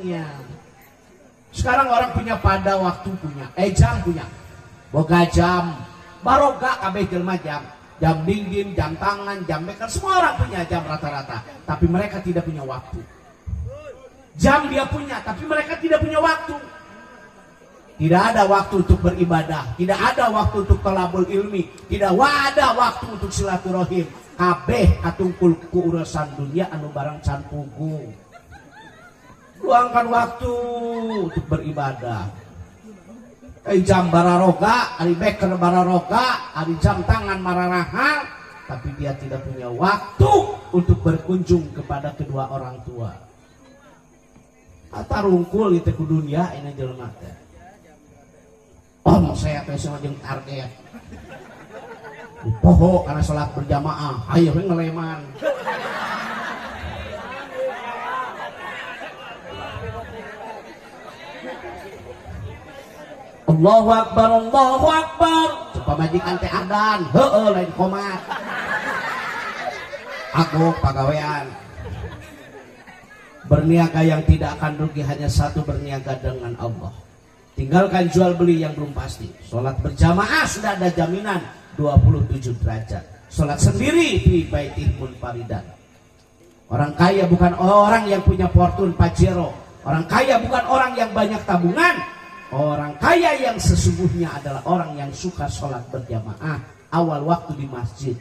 dunia. Sekarang orang punya pada waktu punya, jam punya, boga jam, baroga kabeh jelma jam, jam dinding, jam tangan, jam beker, semua orang punya jam rata-rata. Tapi mereka tidak punya waktu. Jam dia punya, tapi mereka tidak punya waktu. Tidak ada waktu untuk beribadah, tidak ada waktu untuk tolabul ilmi, tidak ada waktu untuk silaturahim. Kabeh katungkul ku urusan dunia anu barang can pugu. Luangkan waktu untuk beribadah. Jam bararoga, ari beker bararoga, ari jam tangan mararahal, tapi dia tidak punya waktu untuk berkunjung kepada kedua orang tua. Atarungkul itu ku dunia ini jelema teh. Oh, mau saya teh sama jeung target. Poho karena sholat berjamaah, ayo we ngeleman. Allahu Akbar, Allahu Akbar. Coba majikan teh adan, heueuh lain komat. Aku pagawean. Berniaga yang tidak akan rugi hanya satu, berniaga dengan Allah. Tinggalkan jual beli yang belum pasti. Sholat berjamaah sudah ada jaminan 27 derajat. Sholat sendiri di baitih munfaridan. Orang kaya bukan orang yang punya fortune Pajero. Orang kaya bukan orang yang banyak tabungan. Orang kaya yang sesungguhnya adalah orang yang suka sholat berjamaah awal waktu di masjid.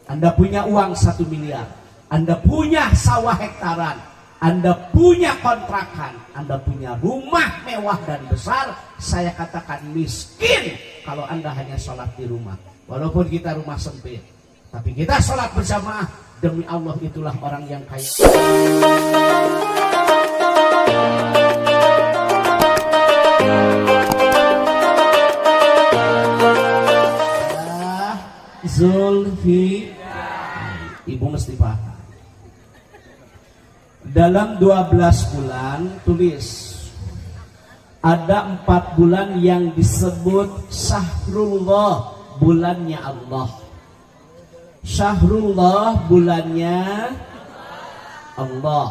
Anda punya uang 1 miliar, Anda punya sawah hektaran, Anda punya kontrakan, Anda punya rumah mewah dan besar. Saya katakan miskin kalau Anda hanya sholat di rumah. Walaupun kita rumah sempit, tapi kita sholat berjamaah. Demi Allah, itulah orang yang kaya. Zulhi, ibu mesti paham. Dalam 12 bulan tulis ada 4 bulan yang disebut Syahrullah, bulannya Allah. Syahrullah, bulannya Allah.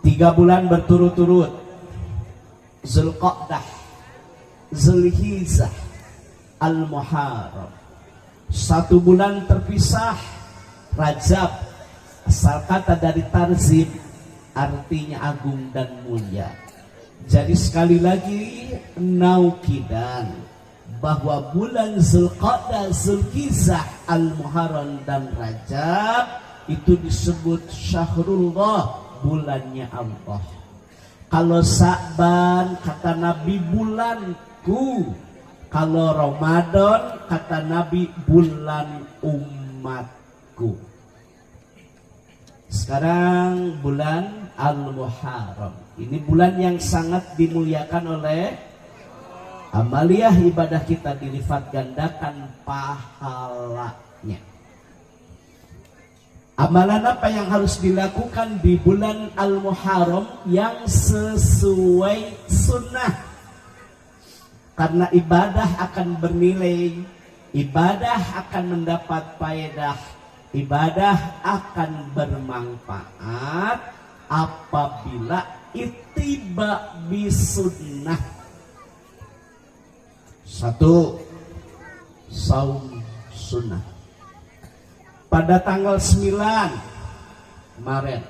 3 bulan berturut-turut. Zulqa'dah, Zulhijjah, Al-Muharram. 1 bulan terpisah, Rajab. Asal kata dari tarzib, artinya agung dan mulia. Jadi sekali lagi naukidan bahwa bulan Zulqa'dah, Zulhijjah, Al-Muharram dan Rajab itu disebut Syahrullah, bulannya Allah. Kalau Sa'ban kata Nabi bulanku, kalau Ramadan kata Nabi bulan umatku. Sekarang bulan Al-Muharram. Ini bulan yang sangat dimuliakan oleh amaliyah ibadah kita dilipat gandakan pahalanya. Amalan apa yang harus dilakukan di bulan Al-Muharram yang sesuai sunnah? Karena ibadah akan bernilai, ibadah akan mendapat faedah, ibadah akan bermanfaat apabila ittiba bisunnah. 1, saum sunnah. Pada tanggal 9 kemarin,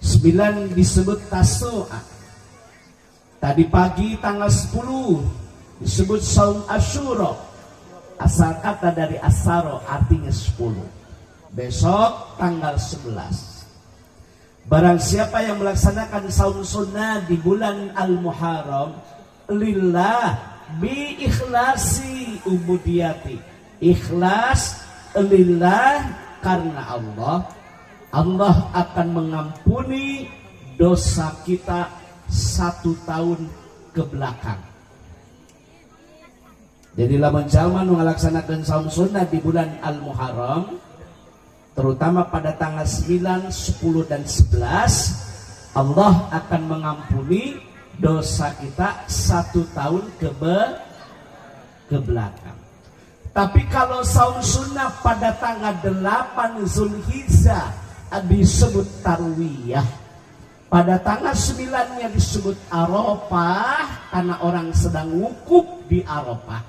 9 disebut Tasu'a. Tadi pagi tanggal 10 disebut saum Asyura. Asal kata dari asaro artinya 10. Besok tanggal 11. Barang siapa yang melaksanakan saum sunnah di bulan Al-Muharram, lillah bi ikhlasi ubudiyati. Ikhlas lillah karena Allah, Allah akan mengampuni dosa kita 1 tahun ke belakang. Jadi lamun jalma nu ngalaksanakeun saum sunnah di bulan Al-Muharram, terutama pada tanggal 9, 10, dan 11, Allah akan mengampuni dosa kita 1 tahun ke belakang. Tapi kalau saum sunnah pada tanggal 8 Zulhijjah disebut tarwiyah. Pada tanggal 9-nya disebut Arafah karena orang sedang wukuf di Arafah.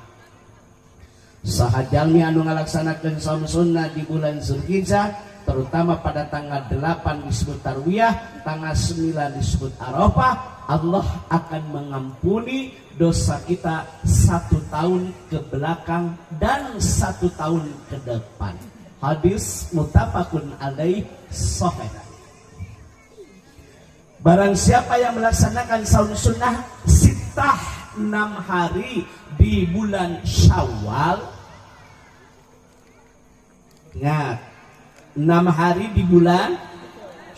Saha jalmi anu ngalaksanakeun saum sunnah di bulan Zulhijjah, terutama pada tanggal 8 disebut Tarwiyah, tanggal 9 disebut Arafah, Allah akan mengampuni dosa kita 1 tahun ke belakang dan 1 tahun ke depan. Hadis muttafaqun alaih sahih. Barang siapa yang melaksanakan saum sunnah sittah 6 hari di bulan Syawal, ingat, 6 hari di bulan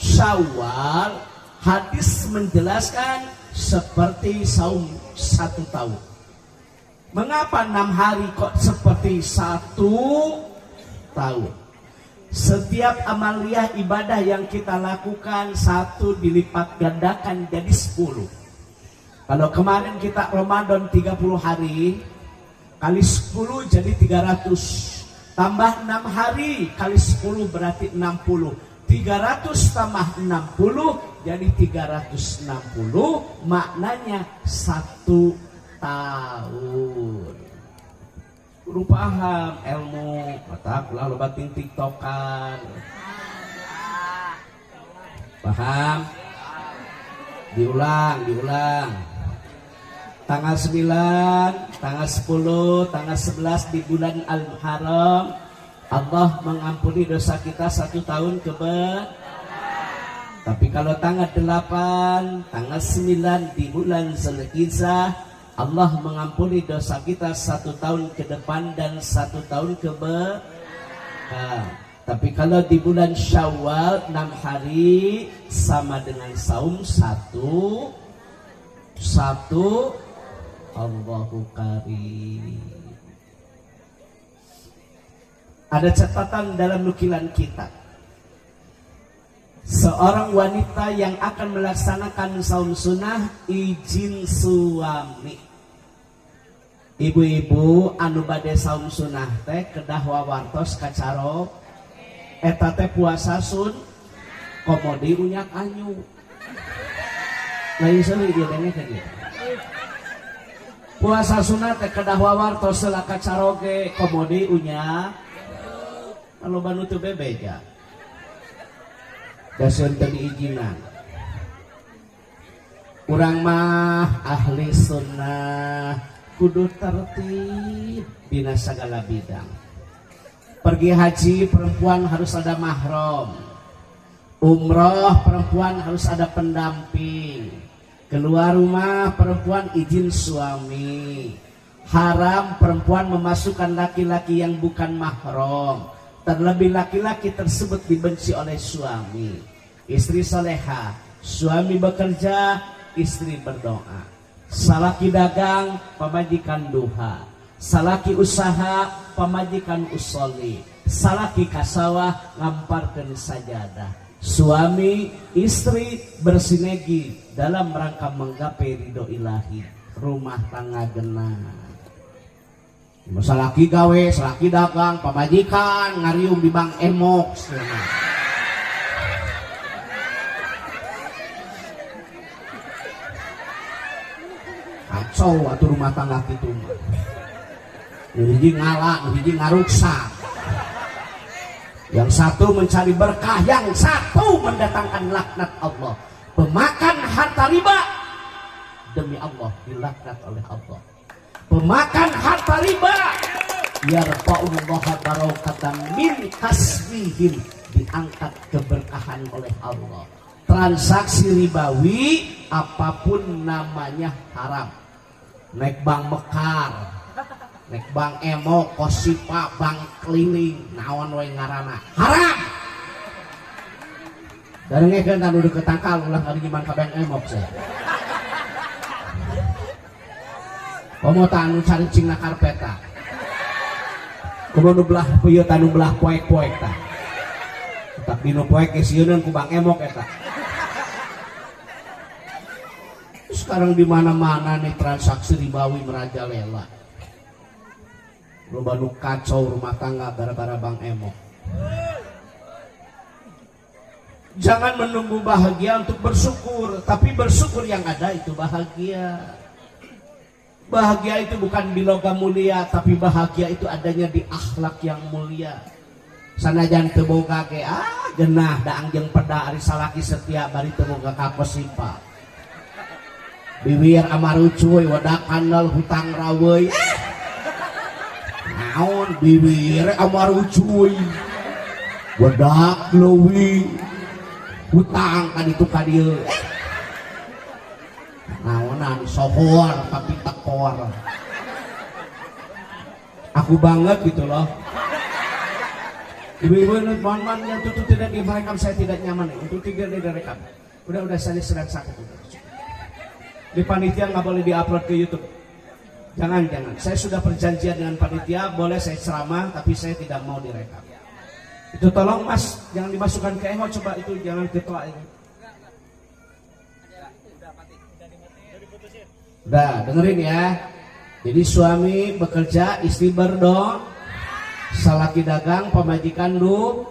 Syawal, hadis menjelaskan seperti saum 1 tahun. Mengapa 6 hari kok seperti 1 tahun? Setiap amaliyah ibadah yang kita lakukan 1 dilipat gandakan jadi 10. Kalau kemarin kita Ramadan 30 hari kali 10 jadi 300. Tambah 6 hari kali 10 berarti 60. 300 tambah 60 jadi 360, maknanya 1 tahun. Kudu paham ilmu, mata ulah loba ting tiktokan. Paham? Diulang, diulang. Tanggal 9, tanggal 10, tanggal 11 di bulan Al-Muharram, Allah mengampuni dosa kita 1 tahun ke belakang. Tapi kalau tanggal 8, tanggal 9 di bulan Zulhijjah, Allah mengampuni dosa kita 1 tahun ke depan dan 1 tahun ke belakang. Tapi kalau di bulan Syawal 6 hari sama dengan saum 1 Allahu Karim. Ada catatan dalam nukilan kitab. Seorang wanita yang akan melaksanakan saum sunnah izin suami. Ibu-ibu anu bade saum sunnah teh kedah wawartos kacaro eta teh puasa sun komodi unyak anyu. Lain seuri dia denge ka dieu. Puasa sunnah teh kedah wawartos heula kacaroge komodi unyak. Kalau banu teu bebeja. Dasar teu diizinan. Urang mah ahli sunnah kudu tertib dina sagala bidang. Pergi haji perempuan harus ada mahram. Umroh perempuan harus ada pendamping. Keluar rumah perempuan izin suami. Haram perempuan memasukkan laki-laki yang bukan mahram. Terlebih laki-laki tersebut dibenci oleh suami. Istri soleha, suami bekerja, istri berdoa. Salaki dagang, pamajikan duha. Salaki usaha, pamajikan usoli. Salaki kasawah, ngamparkeun sajadah. Suami, istri bersinergi dalam rangka menggapai ridho ilahi. Rumah tangga genah. Salaki gawe, salaki dagang, pamajikan ngariung di bank emok. Kacau atuh rumah tangga kitu mah. Nu hiji ngala, nu hiji ngaruksak. Yang satu mencari berkah, yang satu mendatangkan laknat Allah. Pemakan harta riba demi Allah dilaknat oleh Allah. Pemakan harta riba yarfa'ullaha barakatan min kasbihim, diangkat keberkahan oleh Allah. Transaksi ribawi apapun namanya haram. Naik bank mekar, naik bank emo, kosipa, bank keliling, naon we ngaranna haram. Darengekeun anu deukeut tangkal ulah ngarinyeman ka bank emok sia. Komo ta anu caricing na karpeta. Komo nu belah peuyeut anu belah poek-poek tah. Tak dinu poek ge sieuneun ku bank emok eta. Sekarang di mana-mana nih transaksi ribawi merajalela. Loba nu kacau rumah tangga gara-gara bank emok. Jangan menunggu bahagia untuk bersyukur, tapi bersyukur yang ada itu bahagia. Bahagia itu bukan di logam mulia, tapi bahagia itu adanya di akhlak yang mulia. Sanajan teu boga ge ah genah daang jeung peda ari salaki setia bari teu boga kakosipa. Biwir amarucuy wedak kandel hutang raweuy. Naon biwir amarucuy wedak leuwih hutang ka ditu ka dieu. Naonan sohor tapi tekor. Aku banget gitu loh. Ibu-ibu mohon maaf yang tutup tidak direkam, saya tidak nyaman untuk tidak direkam. Udah saya sedang sakit. Di panitia nggak boleh diupload ke YouTube. Jangan. Saya sudah perjanjian dengan panitia, boleh saya ceramah tapi saya tidak mau direkam. Itu tolong Mas, jangan dimasukkan ke eho, coba itu jangan ketua ini. Udah, dengerin ya. Jadi suami bekerja, istri berdoa, salaki dagang, pamajikan du,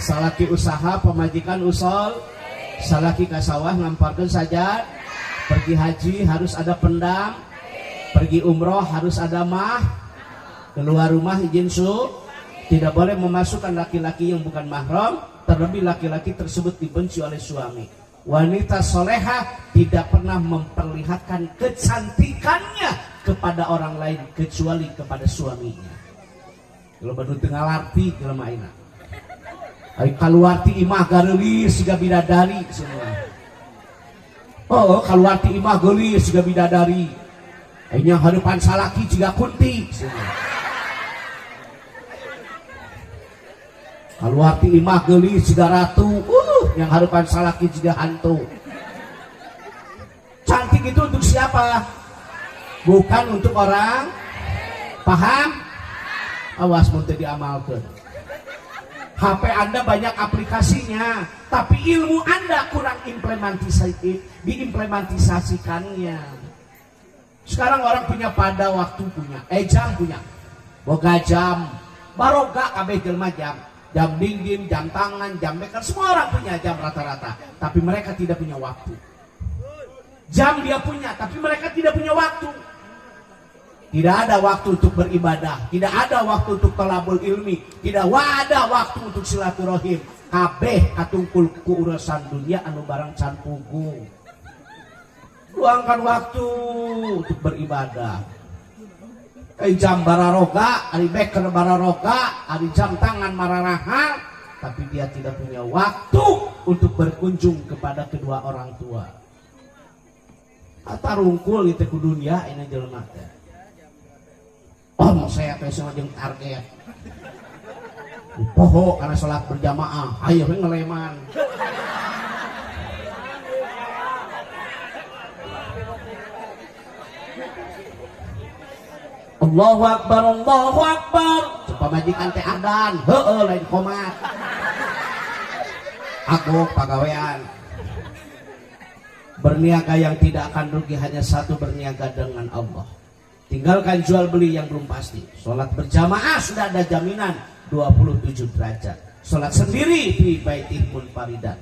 salaki usaha, pamajikan usol, salaki kasawah ngamparkeun sajad, pergi haji harus ada pendam, pergi umroh harus ada mah, keluar rumah izin su, tidak boleh memasukkan laki-laki yang bukan mahram, terlebih laki-laki tersebut dibenci oleh suami. Wanita soleha tidak pernah memperlihatkan kecantikannya kepada orang lain kecuali kepada suaminya. Kalau baru tengah larti jelema ayeuna. Ari kaluar ti imah gareulis siga bidadari semua. Oh, kaluar ti imah geulis siga bidadari. Aya hareupan salaki jiga kunti semua. Kaluar ti imah geulis siga ratu, yang hareupan salaki jiga hantu. Cantik itu untuk siapa? Bukan untuk orang. Paham? Awas mun teu diamalkeun. HP Anda banyak aplikasinya, tapi ilmu Anda kurang diimplementisasikannya. Sekarang orang punya pada waktu punya, jam punya. Boga jam, baroga kabeh jelema jam. Jam dinding, jam tangan, jam beker, semua orang punya jam rata-rata, tapi mereka tidak punya waktu. Jam dia punya, tapi mereka tidak punya waktu. Tidak ada waktu untuk beribadah, tidak ada waktu untuk tolabul ilmi, tidak ada waktu untuk silaturahim. Kabeh katungkul ku urusan dunia anu barang can pugu. Luangkan waktu untuk beribadah. Jam bararoga, ari beker bararoga, ari jam tangan mararahal, tapi dia tidak punya waktu untuk berkunjung kepada kedua orang tua. Atarungkul itu ku dunia ini jelema teh. Oh, saya teh sama jeung target. Poho karena sholat berjamaah, ayo we ngeleman. Allahu Akbar, Allahu Akbar. Coba majikan teh adan, heueuh lain komat. Aku pagawean. Berniaga yang tidak akan rugi hanya satu, berniaga dengan Allah. Tinggalkan jual beli yang belum pasti. Sholat berjamaah sudah ada jaminan 27 derajat. Sholat sendiri di baitih munfaridan.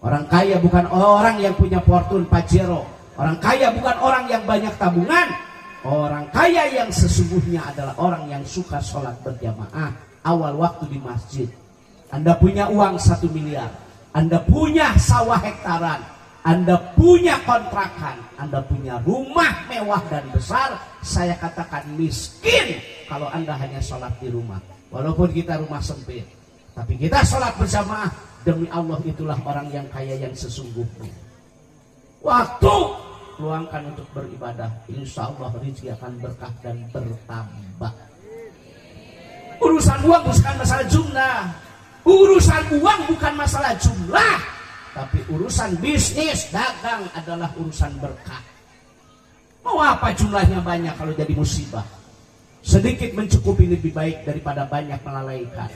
Orang kaya bukan orang yang punya fortune Pajero. Orang kaya bukan orang yang banyak tabungan. Orang kaya yang sesungguhnya adalah orang yang suka sholat berjamaah awal waktu di masjid. Anda punya uang 1 miliar, Anda punya sawah hektaran, Anda punya kontrakan, Anda punya rumah mewah dan besar. Saya katakan miskin kalau Anda hanya sholat di rumah. Walaupun kita rumah sempit, tapi kita sholat berjamaah. Demi Allah, itulah orang yang kaya yang sesungguhnya. Waktu luangkan untuk beribadah, insya Allah rezeki akan berkah dan bertambah. Urusan uang bukan masalah jumlah. Urusan uang bukan masalah jumlah, tapi urusan bisnis dagang adalah urusan berkah. Mau apa jumlahnya banyak kalau jadi musibah? Sedikit mencukupi lebih baik daripada banyak melalaikan.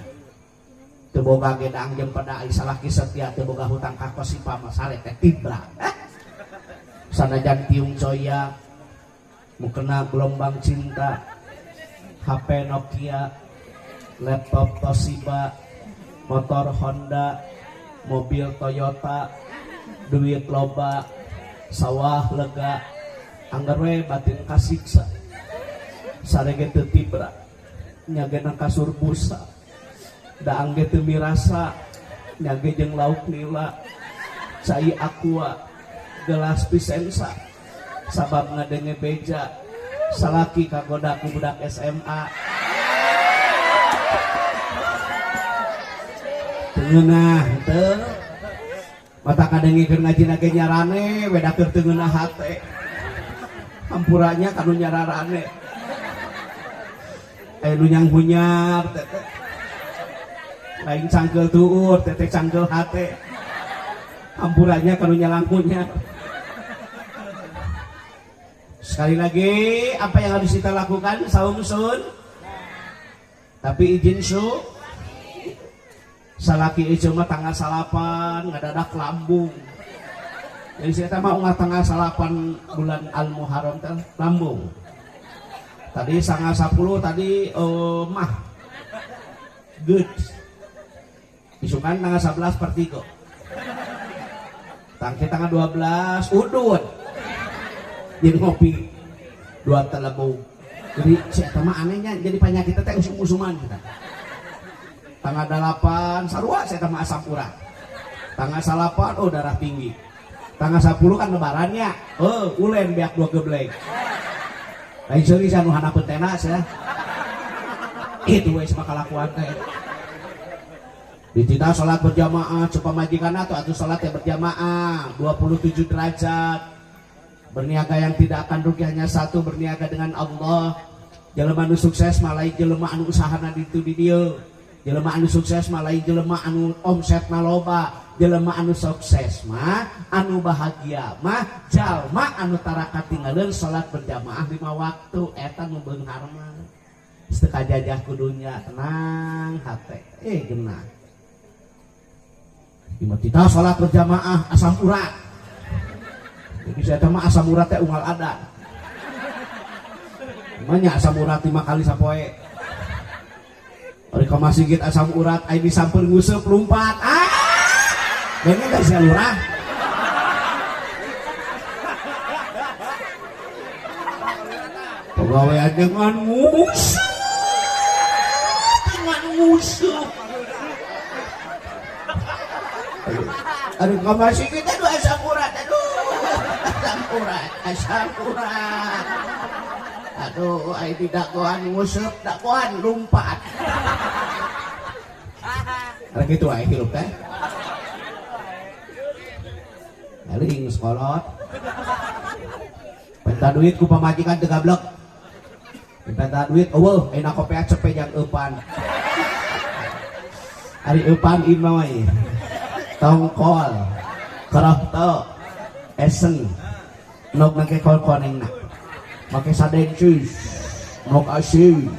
Teu boga gedang jeung pada ai salaki setia, teu boga hutang ka kosipa masale teh tibra. Sanajan tiung coya mukena gelombang cinta, HP Nokia, laptop Toshiba, motor Honda, Mobil Toyota, duit loba, sawah lega, angger we batin kasiksa. Sarege teu tibra, nyagena kasur busa. Daang ge teu mirasa, nyage jeung lauk nila. Cai aqua, gelas Pisensa. Sabab ngadenge beja, salaki kagoda ku budak SMA. Teu ngeunah teu. Mata kadenge keur ngajina ge nyarane, we da keur teu ngeunah hate. Hampuranya kanu nyararane. Aya nu nyanghunyar teh. Lain cangkeul tuur, teteh cangkeul hate. Hampuranya kanu nyalangkunya. Sekali lagi, apa yang harus kita lakukan? Saum sun. Tapi izin su. Salaki ieu mah tanggal 9 ngadadak lambung. Jadi saya mah unggal tanggal 9 bulan Al-Muharram teh lambung. Tadi tanggal 10 tadi mah good. Isukan tanggal 11 pertigo. Tangke tanggal 12 udut. Jadi ngopi 2 telebung. Jadi saya mah anehnya jadi penyakit teh usum-usuman kita. Tanggal 8 sarua saya mah asam urat. Tanggal 8 oh darah tinggi. Tanggal 10 kan lebarannya. Oh ulen beak 2 geblek. Lain seuri anu hanapeun tena sia. Itu we sama kalakuan teh. Ditita salat berjamaah ceuk pamajikan atau salat yang berjamaah 27 derajat. Berniaga yang tidak akan rugi hanya satu, berniaga dengan Allah. Jelema anu sukses mah lain jelema anu usahana ditu di dieu. Jelema anu sukses mah lain jelema anu omsetna loba. Jelema anu sukses mah anu bahagia mah jalma anu tara katinggaleun salat berjamaah 5 waktu eta nu beunghar mah. Geus teu kajajah ku dunya, tenang hate. Genah. Lima kita salat berjamaah asam urat. Jadi saya mah asam urat teh unggal ada. Namanya asam urat 5 kali sapoe. Ari ka masjid asam urat ai disampeun nguseup lumpat. Ah! Bener da sia lurah. Pagawean dengan nguseup. Dengan nguseup. Aduh, ka masjid aduh asam urat, aduh. Asam urat, asam urat. Aduh, ai didagoan nguseup, dagoan lumpat. Ada gitu ai hirup teh. Eling sekolot. Minta duit ku pamajikan teu gablek. Minta duit eueuh, enak kopea cepe jang eupan. Ari eupan inoy. Tongkol, kerahto, esen, nok nake kol konengna. Make sadencus, nok asin,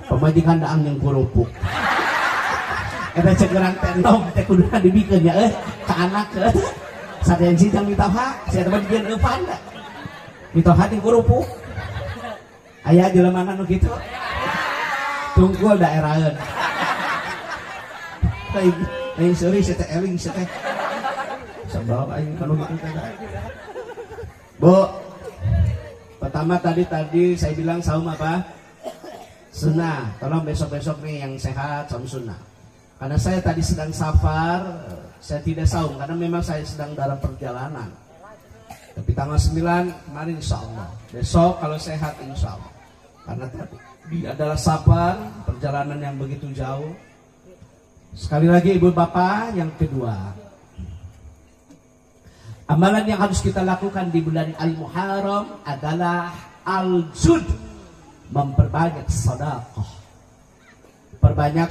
pamajikan daang yang kerupuk. Eta cek urang teh nog teh kuduna dibikeun nya ka anak sadenci jang mitoha, sia teh dijieun eupan da. Mitoha jeung kerupuk. Aya jelema nu kitu. Tungkul daeraheun. Lain seuri sia teh eling sia teh. Sabab aing kanu kitu teh. Bu, pertama tadi saya bilang saum apa? Sunnah. Tolong besok-besok nih yang sehat saum sunnah. Karena saya tadi sedang safar, saya tidak saum karena memang saya sedang dalam perjalanan. Tapi tanggal 9 kemarin insya Allah. Besok kalau sehat insya Allah. Karena tadi adalah safar, perjalanan yang begitu jauh. Sekali lagi ibu bapak, yang kedua, amalan yang harus kita lakukan di bulan Al-Muharram adalah al-jud, memperbanyak sedekah. Perbanyak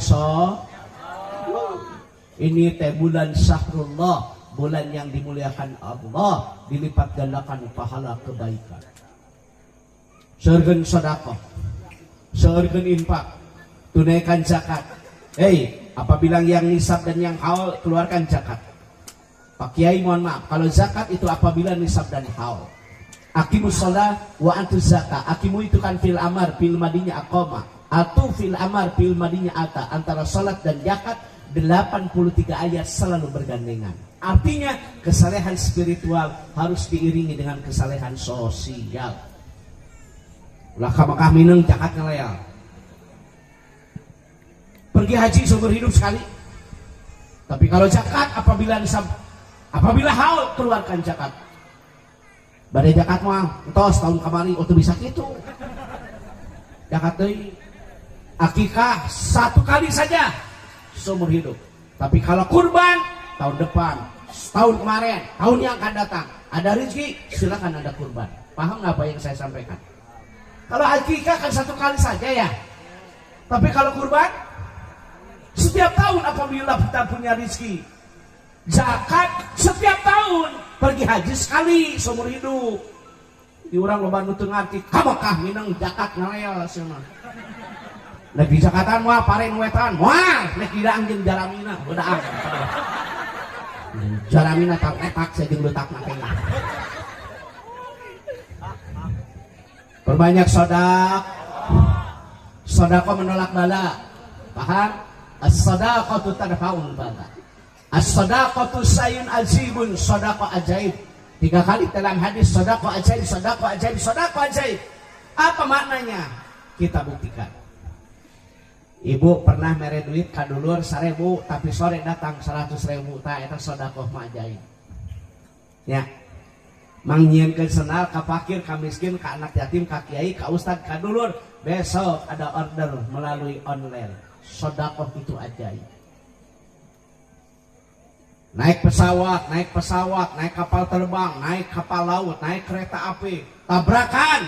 ini teh bulan Syahrullah, bulan yang dimuliakan Allah, dilipat gandakan pahala kebaikan. Surgen sedekah, surgen infak, tunaikan zakat. Hei, apabila yang nisab dan yang haul, keluarkan zakat. Pak Kiai mohon maaf, kalau zakat itu apabila nisab dan haul. Aqimus shalah wa atuz zakat. Aqimu itu kan fil amar, fil madinya aqama. Atau fil amar, fil madinya ata. Antara salat dan zakat 83 ayat selalu bergandengan. Artinya kesalehan spiritual harus diiringi dengan kesalehan sosial. Ulah ka Mekah mineng, zakat ngaleyal. Pergi haji seumur hidup sekali. Tapi kalau zakat, apabila nisab, apabila haul, keluarkan zakat. Bade zakat mah entos tahun kamari, oh bisa gitu. Zakat deui. Akikah satu kali saja seumur hidup. Tapi kalau kurban tahun depan, tahun kemarin, tahun yang akan datang, ada rezeki, silakan ada kurban. Paham nggak apa yang saya sampaikan? Kalau akikah kan satu kali saja ya. Tapi kalau kurban setiap tahun apabila kita punya rezeki. Zakat setiap tahun, pergi haji sekali seumur hidup. Di urang loba nu teu ngarti, ka Mekah mineng, zakat ngaleel cenah. Lagi zakatan mah paren wetan, moal nek didaang jeung jaramina, bedaang. Jaramina tak letak saya jeung leutakna teh. Perbanyak sodak. Sodako menolak bala. Paham? As-sadaqatu tadfa'ul bala. As-sadaqatu sayun azibun, sodako ajaib. 3 kali dalam hadis sodako ajaib, sodako ajaib, sodako ajaib. Apa maknanya? Kita buktikan. Ibu pernah mere duit ka dulur 1.000, tapi sore datang 100.000, tah eta sodakoh mah ajaib. Ya. Mangnyieunkeun sendal ka fakir, ka miskin, ka anak yatim, ka kiai, ka ustad, ka dulur. Besok ada order melalui online. Sodakoh itu ajaib. Naik pesawat, naik pesawat, naik kapal terbang, naik kapal laut, naik kereta api, tabrakan.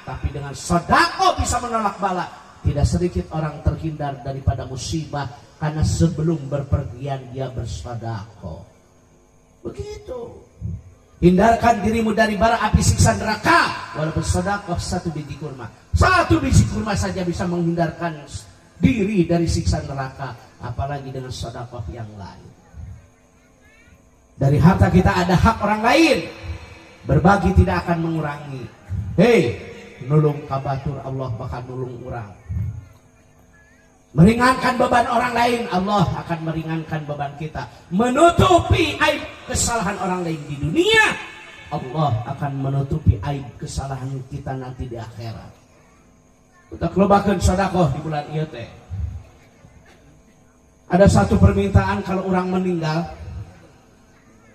Tapi dengan sodakoh bisa menolak bala. Tidak sedikit orang terhindar daripada musibah karena sebelum berpergian dia bersodakoh. Begitu. Hindarkan dirimu dari bara api siksa neraka walaupun sodakoh 1 biji kurma. 1 biji kurma saja bisa menghindarkan diri dari siksa neraka, apalagi dengan sodakoh yang lain. Dari harta kita ada hak orang lain. Berbagi tidak akan mengurangi. Hei, nulung kabatur Allah bakal nulung urang. Meringankan beban orang lain, Allah akan meringankan beban kita. Menutupi aib kesalahan orang lain di dunia, Allah akan menutupi aib kesalahan kita nanti di akhirat. Kita kelobakeun sedekah di bulan ieu teh. Ada satu permintaan kalau orang meninggal.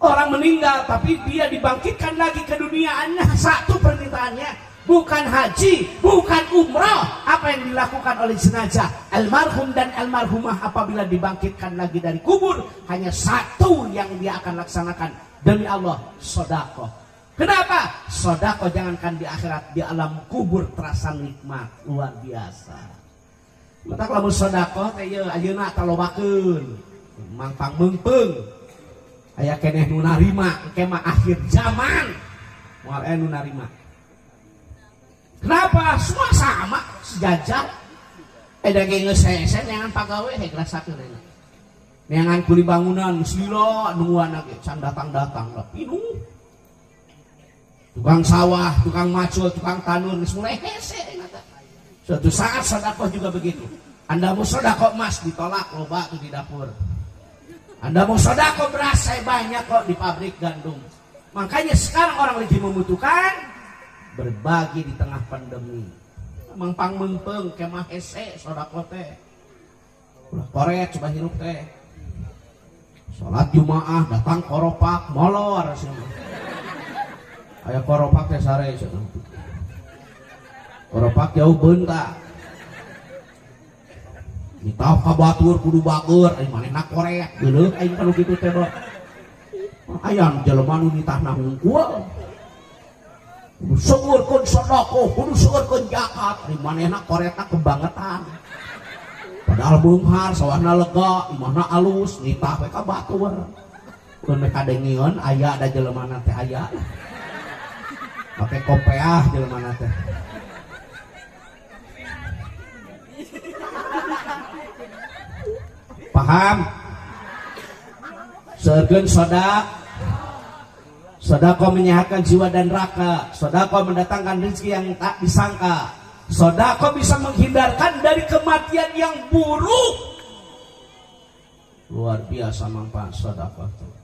Orang meninggal tapi dia dibangkitkan lagi ke duniaannya, satu permintaannya. Bukan haji, bukan umrah. Apa yang dilakukan oleh jenazah almarhum dan almarhumah apabila dibangkitkan lagi dari kubur, hanya satu yang dia akan laksanakan demi Allah, sodakoh. Kenapa? Sodakoh jangankan di akhirat, di alam kubur terasa nikmat luar biasa. Matak lamun sodakoh teh ieu ayeuna talobakeun, mangpang meungpeung. Aya keneh nu narima, engke mah akhir zaman moal aya nu narima. Kenapa? Semua sama, sejajar. Daging geus hese neangan pagawe hek rasakeun ayeuna. Neangan kuli bangunan geus lila nungguan ge can datang-datang lah pinuh. Tukang sawah, tukang macul, tukang tanur geus mulai hese ayeuna teh. Suatu saat sedekah juga begitu. Anda mau sedekah emas ditolak loba tuh di dapur. Anda mau sedekah beras saya banyak kok di pabrik gandum. Makanya sekarang orang lagi membutuhkan berbagi di tengah pandemi. Mangpang meungpeung kemah hese sedekah teh. Ulah koret coba hirup teh. Salat Jumaah datang koropak molor cenah. Aya koropak teh sare cenah. Koropak jauh beunta. Mitah ka batur kudu bager, ari manehna koret geuleuh aing kalau kitu teh. Aya jelema nu nitahna hungkul. Kudu seueurkeun sedekah, kudu seueurkeun zakat, ari manehna koretna kebangetan. Padahal beunghar, sawahna lega, imahna alus, nitah we ka batur. Keun we kadengeun aya da jelemana teh aya. Make kopeah jelemana teh. Paham? Seueurkeun sedekah. Sedekah menyehatkan jiwa dan raga. Sedekah mendatangkan rezeki yang tak disangka. Sedekah bisa menghindarkan dari kematian yang buruk. Luar biasa manfaat sedekah tuh.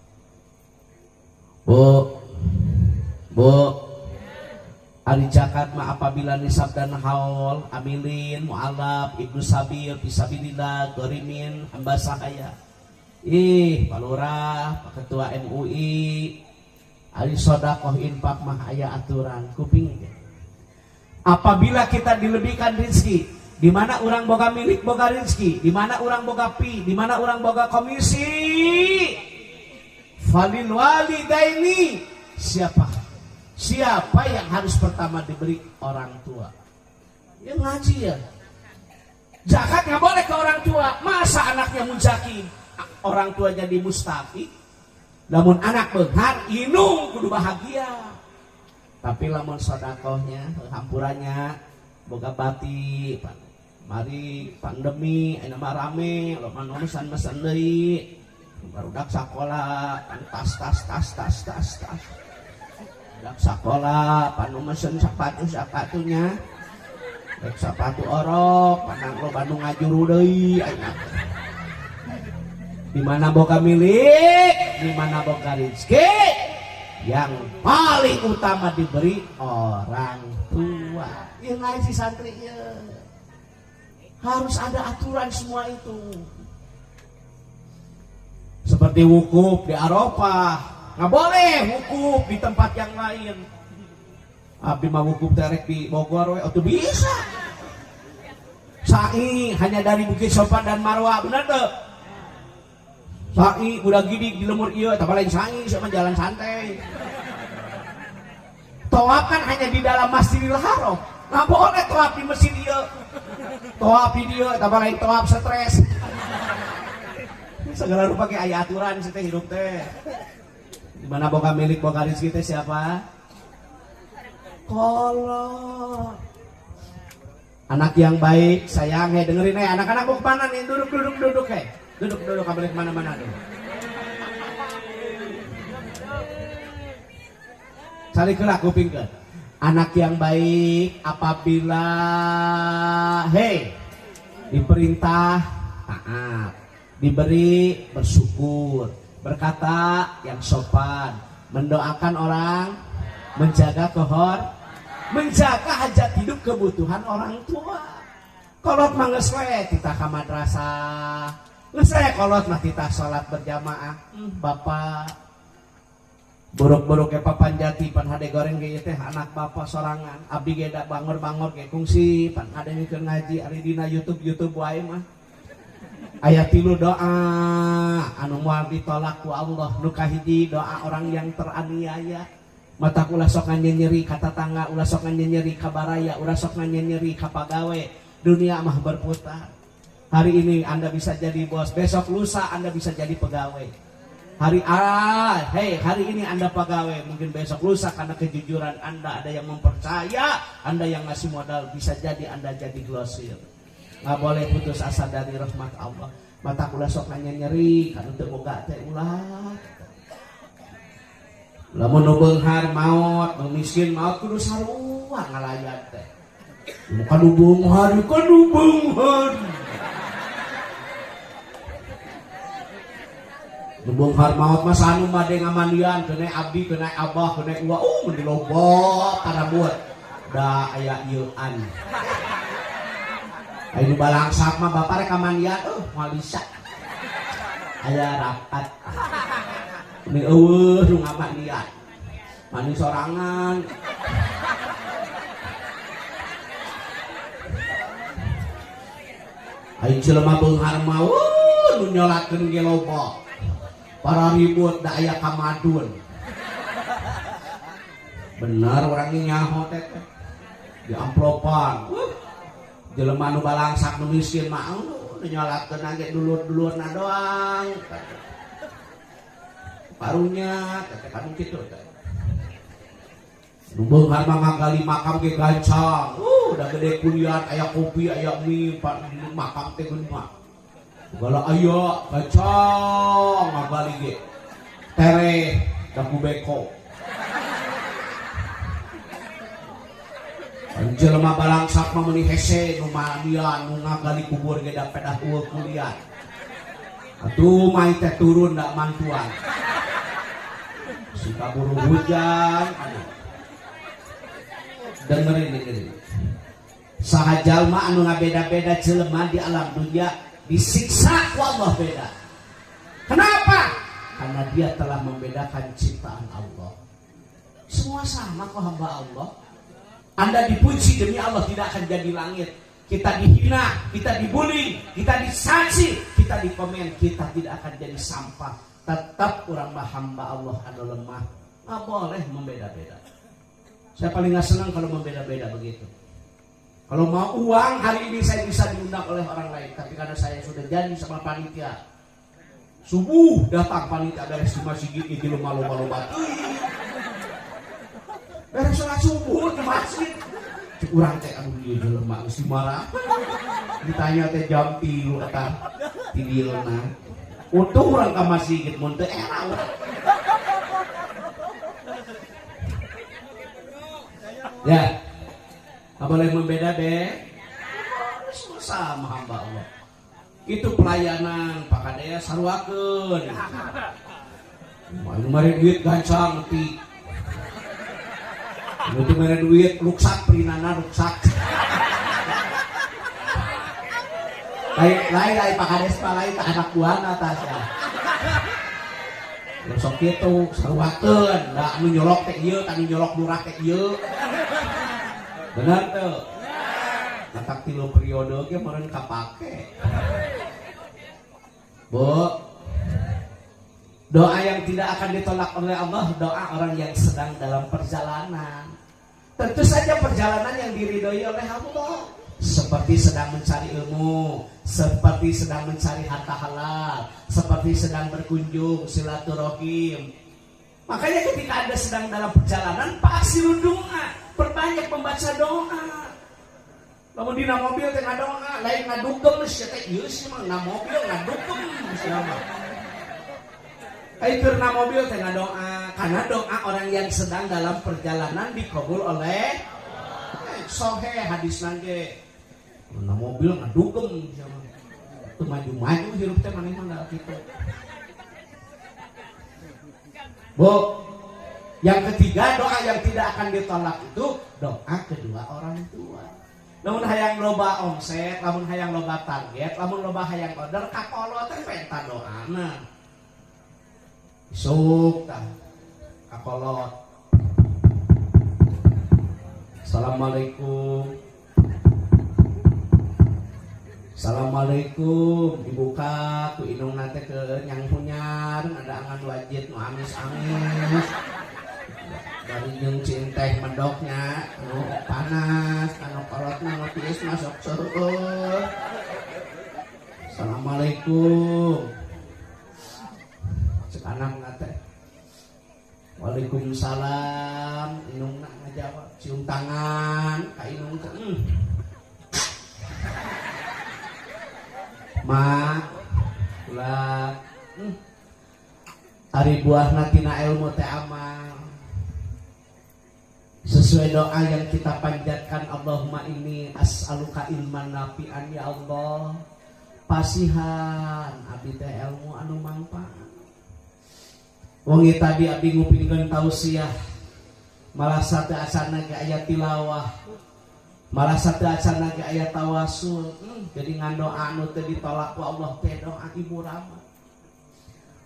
Bu, bu, ari zakat mah apabila nisab dan haul, amilin, mualaf, ibnu sabil, fisabilillah, gharimin, hamba sahaya. Ih, Pak Lurah, Pak Ketua MUI, ari sedekah infak mah aya aturan kuping. Apabila kita dilebihkan rezeki, di mana orang boga milik boga rezeki, di mana orang boga pi, di mana orang boga komisi, falil walidaini, siapa? Siapa yang harus pertama diberi? Orang tua. Yang ngaji ya. Zakat nggak boleh ke orang tua. Masa anaknya muzaki, orang tua jadi mustafik. Namun anak beunghar, indung kudu bahagia. Tapi lamun sodakohnya, hampurannya, boga bati, mari pandemi, ayeuna mah rame, loba nu mesen-mesen deui. Barudak sakola, tas tas tas tas tas tas. Budak sakola, panu mesen sepatu sepatunya. Rek sepatu orok, panang loba nu ngajuru deui ayeuna. Di mana boga milik, di mana boga rezeki, yang paling utama diberi orang tua. Yang lain si santri ya. Harus ada aturan semua itu. Seperti wukuf di Arafah, nggak boleh wukuf di tempat yang lain. Abdi mah wukuf terek di Bogor we, atuh bisa. Sa'i hanya dari Bukit Sofa dan Marwah, benar tuh? Sa'i udah gini di lemur ieu, tapi lain sa'i sama jalan santai. Tawaf kan hanya di dalam Masjidil Haram. Nggak boleh tawaf di masjid ieu. Tawaf di dieu, tapi lain tawaf stres. Segala rupa ke aya aturan sih teh hidup teh. Di mana boga milik boga rezeki teh siapa? Kolot. Anak yang baik, sayang, hei dengerin hei anak-anak mau kemana nih? Duduk, duduk, duduk hei. Duduk, duduk, kamu boleh kemana-mana dulu. Cari gerak kuping ke. Anak yang baik apabila hei diperintah taat, diberi bersyukur, berkata yang sopan, mendoakan orang, menjaga kohor, menjaga hajat hidup kebutuhan orang tua. Kolot mah geus we titah ka madrasah, geus we kolot mah titah salat berjamaah. Bapak buruk-buruk ke papan jati pan hade goreng ge teh anak bapak sorangan, abdi ge da bangor-bangor ge kungsi pan hade keur ngaji ari dina YouTube-YouTube wae mah. Ayat 3 doa anu moal ditolak ku Allah, nu kahiji doa orang yang teraniaya. Mata ulah sok nyeri ka tatangga, ulah sok nyeri ka baraya, ulah sok nyeri ka pagawe. Dunia mah berputar. Hari ini Anda bisa jadi bos, besok lusa Anda bisa jadi pegawai. Hari ini Anda pegawai, mungkin besok lusa karena kejujuran Anda ada yang mempercaya, Anda yang ngasih modal, bisa jadi Anda jadi glosir. Nggak boleh putus asa dari rahmat Allah. Mata ulah sok nyeri kan teu boga teh ulah. Lamun nu beunghar maot, nu miskin maot kudu sarua ngalayan teh. Kan nu beunghar, kan nu beunghar. Nu beunghar maot mah sanu mah de ngamandian, keuna abdi, keuna abah, keuna uwa, mun diloba parabut. Da aya ieuan. Aya nu balangsak mah bapak rek kamandian, moal bisa. Aya rapat. Ini eueuh nu ngamandian. Mandi sorangan. Ayo jelema beunghar mah nu nyolatkeun ge loba. Para ribut da aya kamadun. Bener urang nyaho teh. Di amplopan. Jelema nu balangsak nu miskin mah nu nyolatkeun ge dulur-dulurna doang. Karunya teh kan kitu teh. Nu beunghar mah ngagali makam ge gancang. Udah gede kuliah, aya kopi, aya mie, makam teh geus mah. Segala aya gancang ngagali ge. Tereh da ku beko. Jelema balangsak mah meuni hese nu mandian nu ngagali kubur ge da pedah eueuh kuliah. Atuh mah teh turun da mantuan. Suka buru hujan. Aduh. Dengerin dengerin. Saha jalma anu ngabeda-beda jelema di alam dunia disiksa ku Allah beda. Kenapa? Karena dia telah membedakan ciptaan Allah. Semua sama kok hamba Allah. Anda dipuji demi Allah tidak akan jadi langit. Kita dihina, kita dibully, kita dicaci, kita dikomen, kita tidak akan jadi sampah. Tetap urang mah hamba Allah anu lemah. Nggak boleh membeda-beda. Saya paling nggak senang kalau membeda-beda begitu. Kalau mau uang hari ini saya bisa diundang oleh orang lain, tapi karena saya sudah janji sama panitia, subuh datang panitia beres di masjid itu lomba-lomba. Beres sholat subuh di masjid. Cek urang teh aduh ieu jelema geus marah. Ditanya teh jam 3 eta tidilna. Untung urang ka masjid mun teu era urang. Ya. Nggak boleh membeda deh. Semua sama hamba Allah. Itu pelayanan Pak Kadea saruakeun. Mari duit gancang ti. Itu mere duit ruksak perinana ruksak. Lain lain lain Pak Kades mah lain tak anak buahna tah sia. Sok kitu saruakeun, da anu nyolok teh ieu, anu nyolok murah teh ieu. Benar tuh. Matak 3 periode ge meureun kapake. Bu, doa yang tidak akan ditolak oleh Allah, doa orang yang sedang dalam perjalanan. Tentu saja perjalanan yang diridhoi oleh Allah. Seperti sedang mencari ilmu, seperti sedang mencari harta halal, seperti sedang berkunjung silaturahim. Makanya ketika Anda sedang dalam perjalanan, pasti doa, perbanyak membaca doa. Lamun dina mobil teh ngadoa, lain ngadugem sia teh ieu sih mah na mobil ngadugem sia mah. Ai keur na mobil teh ngadoa, karena doa orang yang sedang dalam perjalanan dikabul oleh sohe hadis nangge. Na mobil ngadugem sia mah. Teu maju-maju hirup teh maneh mah da kitu. Bu, yang ketiga doa yang tidak akan ditolak itu doa kedua orang tua. Lamun hayang loba omset, lamun hayang loba target, lamun loba hayang order, kakolot teh penta doana. Isuk tah kakolot. Assalamualaikum. Assalamualaikum, dibuka ku indungna teh ke nyang hunyar, ada angan wajit nu amis-amis. Dari jeung cinteh mendoknya nu panas, anu kolotna nu tiis masuk seueur. Assalamualaikum. Cek anakna teh. Waalaikumsalam, indungna ngajawab, cium tangan ka indung teh. Ma, ulah, ari buahna tina ilmu teh amal. Sesuai doa yang kita panjatkan, Allahumma inni as'aluka ilman nafi'an, ya Allah, pasihan abdi teh ilmu anu mangfaat. Wengi tadi abdi ngupingkeun tausiah, malah sate acana ge aya tilawah, malah sate acana ge aya tawasul. Jadi ngandoa anu teu ditolak ku Allah teh doa ibu rama.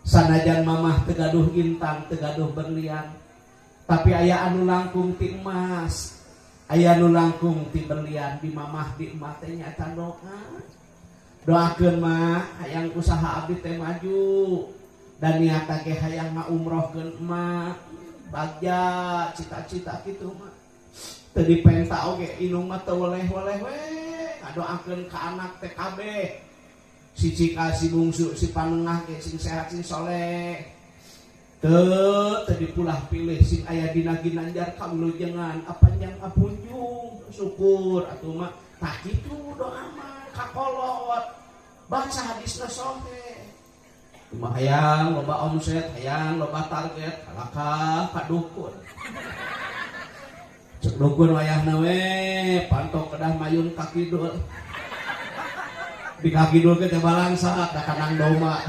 Sanajan mamah teu gaduh intan, teu gaduh berlian, tapi aya anu langkung ti emas, aya anu langkung ti berlian di mamah di emak teh nyaeta doa. Doakeun mah hayang usaha abdi teh maju dan niat ge hayang ngaumrohkeun emak, bagja cita-cita kitu mah. Teu dipenta oge indung mah teu weleh-weleh we, ngadoakeun ka anak teh kabeh. Si cika si bungsu si panengah ge sing sehat sing soleh. Teu dipulah pilih sing aya dina ginanjar kawilujengan apanjang apunjung syukur atuh mah tah kitu doa mah kakolot baca hadisna sohe. Kumaha hayang loba omset, hayang loba target, kalakah ka dukun. Cek dukun wayahna we pantok kedah mayun ka kidul. Di ka kidul ge teh balangsa da kandang domba.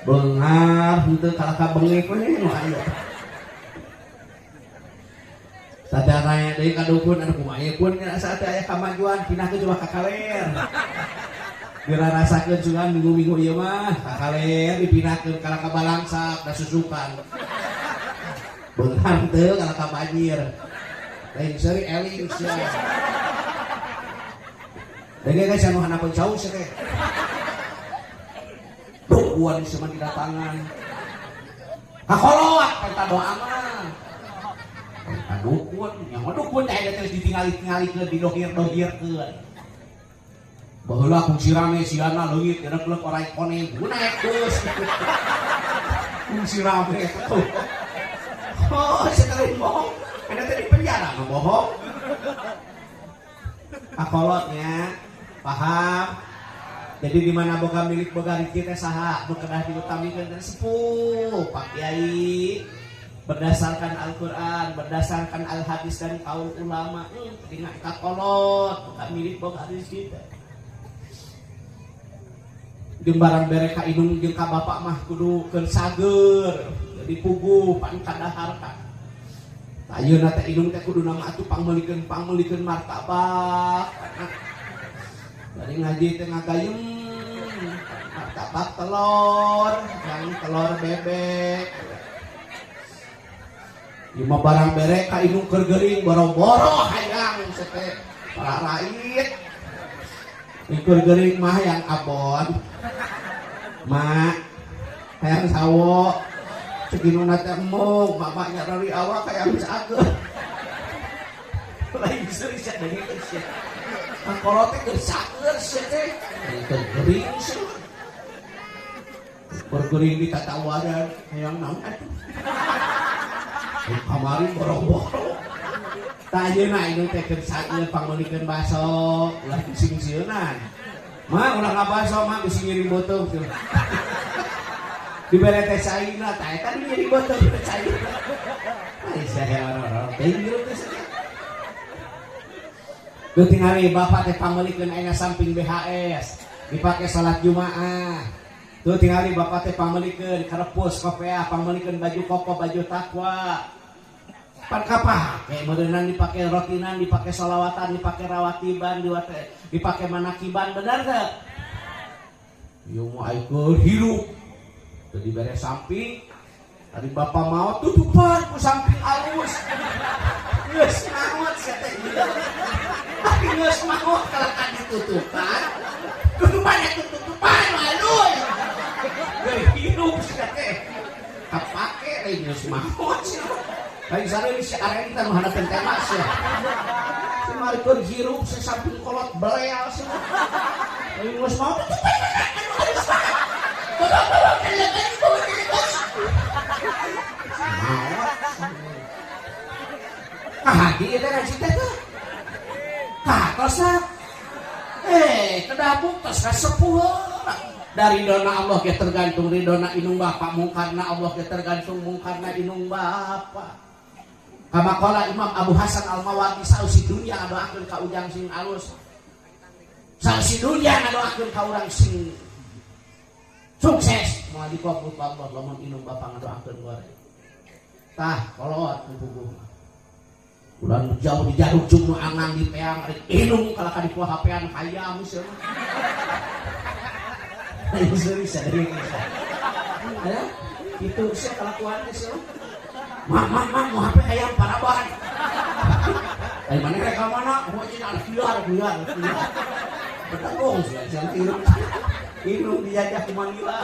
Beunghar henteu kalaka bengek we nu aya. Sadaraya deui ka dukun anu kumaha ieu pun asa teh aya kamajuan pindahkeun coba ka kaler. Dirarasakeun sugan minggu-minggu ieu mah ka kaler dipindahkeun ka balangsak da susukan. Beunghar teu kalaka banjir. Lain seuri eling sia. Dege geus anu handapeun jauh sia teh. Dukuan sama didatangan. Kakolot minta doa mah. Minta dukun, yang dukun teh aya terus ditingali-tingalikeun, didohir-dohirkeun. Baheula kungsi rame siana leungit gereglek orai koneng, naik geus. Kungsi rame. Oh, sekali bohong. Ada teh di penjara mah bohong. Kakolotnya paham. Jadi di mana boga milik boga rezeki teh saha nu kedah diutamikeun teh sepuh Pak Kiai berdasarkan Al-Qur'an, berdasarkan Al-Hadis dan kaul ulama. Dina kakolot boga milik boga rezeki teh. Jeung barang bere ka indung jeung ka bapak mah kudu keur sager, jadi puguh pan kadahar ka. Ayeuna teh indung teh kudu nama atuh pangmeulikeun martabak. Dari ngaji teh ngagayem martabak telur, yang telur bebek. Ieu mah barang bere ka indung keur geuring boro-boro hayang sete pararait. Keur geuring mah hayang abon. Mak hayang sawo. Cek indungna teh embung, bapaknya dari awak hayang sakeun. Lain seuri sia deui sia. Kakolot teh keur saeur sia teh. Keur geuring sia. Keur geuring ditatawaran hayang naon atuh. Kamari boro-boro. Tah ayeuna indung teh keur saeur pangmeulikeun baso, ulah sing-sieunan. Mah ulah ngabaso mah bisi ngiring beuteung. Dibere teh caina, tah eta ngiring beuteung teh caina. Ai sia orang-orang teh ngiring teh sia. Tuh tingali bapak teh pangmeulikeun ayeuna samping BHS, dipake salat Jumaah. Tuh tingali bapak teh pangmeulikeun karepus kopeah, pangmeulikeun baju koko, baju takwa. Pan kapake meureunnan dipake rotinan, dipake sholawatan, dipake rawatiban, dipake manakiban, bener teu? Ieu mah ayeuna hirup. Teu dibere samping, tadi bapak mau tutupan ku samping alus. Geus maot sia teh. Tapi geus maot kalahkan ditutupan. Tutupan ya tutupan alus. Geus hirup sia teh. Kapake lain geus maot sia. Lain sareng si arenta nu handapeun tema sia. Cuma keur hirup sia samping kolot belel sia. Lain geus maot tutupan alus banget. Kahagi eta ngaji teh teh. Kahatosna. Kedah buktos ka sepuh. Dari dona Allah ge tergantung ridona indung bapa, mungkarna Allah ge tergantung mungkarna indung bapa. Kama qala Imam Abu Hasan Al-Mawardi sausi dunya ngadoakeun ka ujang sing alus. Sausi dunya ngadoakeun ka urang sing sukses. Moal dikabul Allah lamun indung bapa ngadoakeun goreng. Tah kolot puguh. Ulah jauh di jaruk nu angang di peang rek indung kalah ka dipoa hapean hayam sia. Ayo seuri sadari. Ya, itu sia kelakuan teh sia. Mak mak mak mau HP hayam paraban. Dari mana rek ka mana? Mau jeung anak liar liar. Betagong sia sia indung. Indung dijajah ku Manila.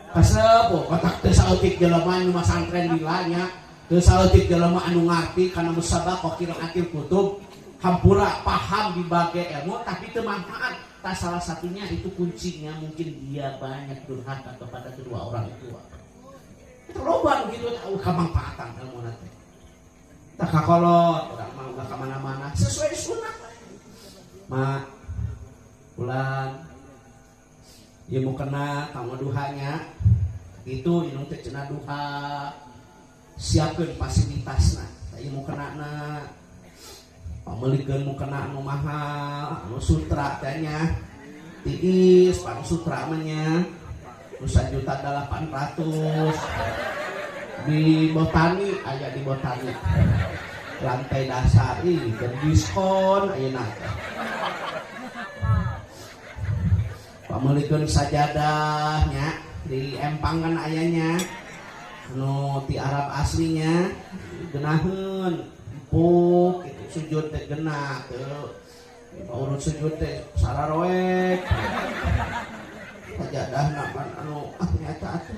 Kasepuh kotak teu saeutik jelema nu masantren dilanya, teu saeutik jelema anu ngarti kana musabaqah qiraatil kutub, hampura paham dibagai ilmu tapi teu manfaat. Tah salah satunya itu kuncinya mungkin dia banyak durhaka kepada kedua orang tua. Itu loba nu kitu teh kamanfaatan ilmuna teh. Tah kakolot urang mah ulah ka mana-mana sesuai sunnah. Mak ulang ieu mau kena kamu duhanya itu indung teh cenah duha siapkeun fasilitasna ieu mau kena na Pameulikeun mukena anu mahal, anu sutra teh nya. Tiis pan sutra mah nya. Nu 1.800.000. Di Botani aya di Botani. Lantai dasar ih keur diskon ayeuna teh. Pameulikeun sajadah nya di empang kan aya nya. Nu ti Arab aslinya geunaheun empuk gitu sujud teh genah teu urut sujud teh sararoek sajadahna pan anu ah nyata atuh.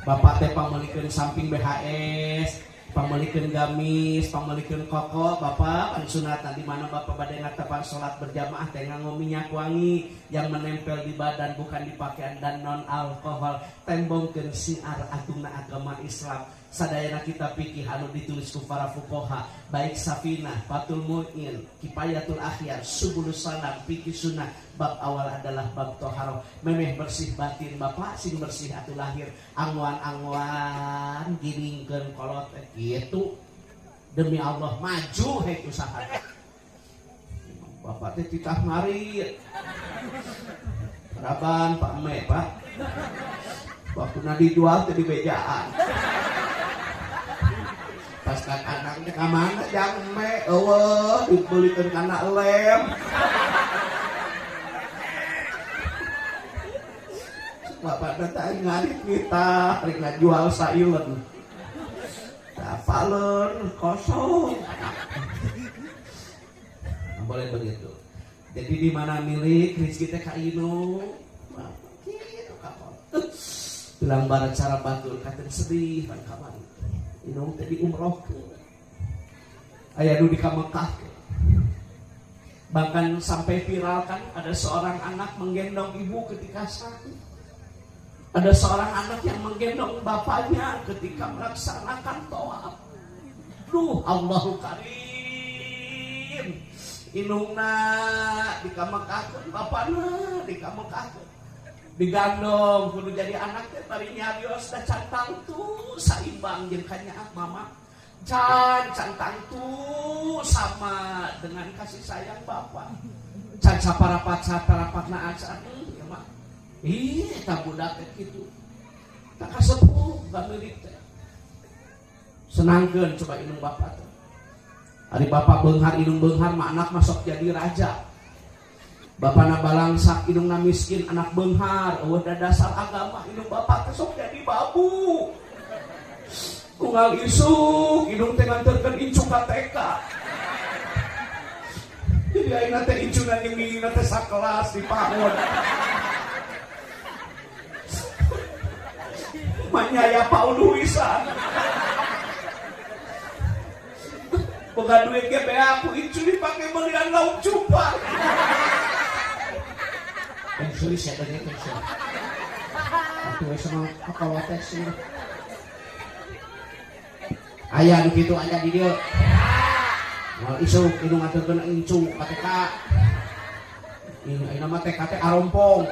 Bapak teh pameulikeun samping BHS, pameulikeun gamis, pameulikeun koko, bapak pan sunatan di mana bapak bade ngatepan salat berjamaah teh nganggo minyak wangi yang menempel di badan bukan di pakaian dan non alkohol. Tembongkeun siar agungna agama Islam. Sadayana kita pikir anu ditulis ku para fuqaha, baik Safinah, Fathul Mu'in, Kifayatul Akhyar, Subulus Salam, Fikih Sunnah, bab awal adalah bab toharoh. Memeh bersih batin bapak sing bersih atuh lahir, angwan-angwan giringkeun kolot gitu. Demi Allah maju hei usaha. Bapak teh titah ngarit. Raban Pak Me, Pak. Waktu dijual teh di bejaan. Pas kan anak teh ka mana jang me eueuh dibelikeun kana lem. Bapak teh ngarit kita rek ngajual sailen. Apaleun kosong. Nah, boleh begitu. Jadi di mana milik rezeki teh ka indung. Kitu kapal. Bilang barat cara batur katen sedih pan kamari. Indung teh diumrohkeun. Aya nu di ka Mekah. Bahkan sampai viral kan ada seorang anak menggendong ibu ketika sakit. Ada seorang anak yang menggendong bapaknya ketika melaksanakan tawaf. Duh, Allahu Karim. Indungna dikamekahkeun, bapana dikamekahkeun. Digandong kudu jadi anak teh bari nyarios da can tangtu saimbang jeung kanyaah mama. Can tangtu sama dengan kasih sayang bapak. Can saparapat saparapatna acan ya mah. Ih, eta budak teh kitu. Tak kasepuh bamilik teh. Senangkeun coba indung bapak teh. Ari bapak beunghar indung beunghar mah anak masuk jadi raja. Bapana balangsak indungna miskin anak beunghar eueuh da dasar agama indung bapak teh sok jadi babu. Unggal isuk indung teh nganterkeun incu ka TK. Jadi ayeuna teh incuna jeung ninina teh sakelas di PAUD. Manyaya PAUD wisan. Boga duit ge bea ku incu dipake meulian lauk cupang. Pensiun sia teh pensiun. Atuh we sama akalotes sih. Aya nu kitu aya di dieu. Moal isuk indung ngaturkeun incu ka TK. Ini ayeuna mah TK teh arompong.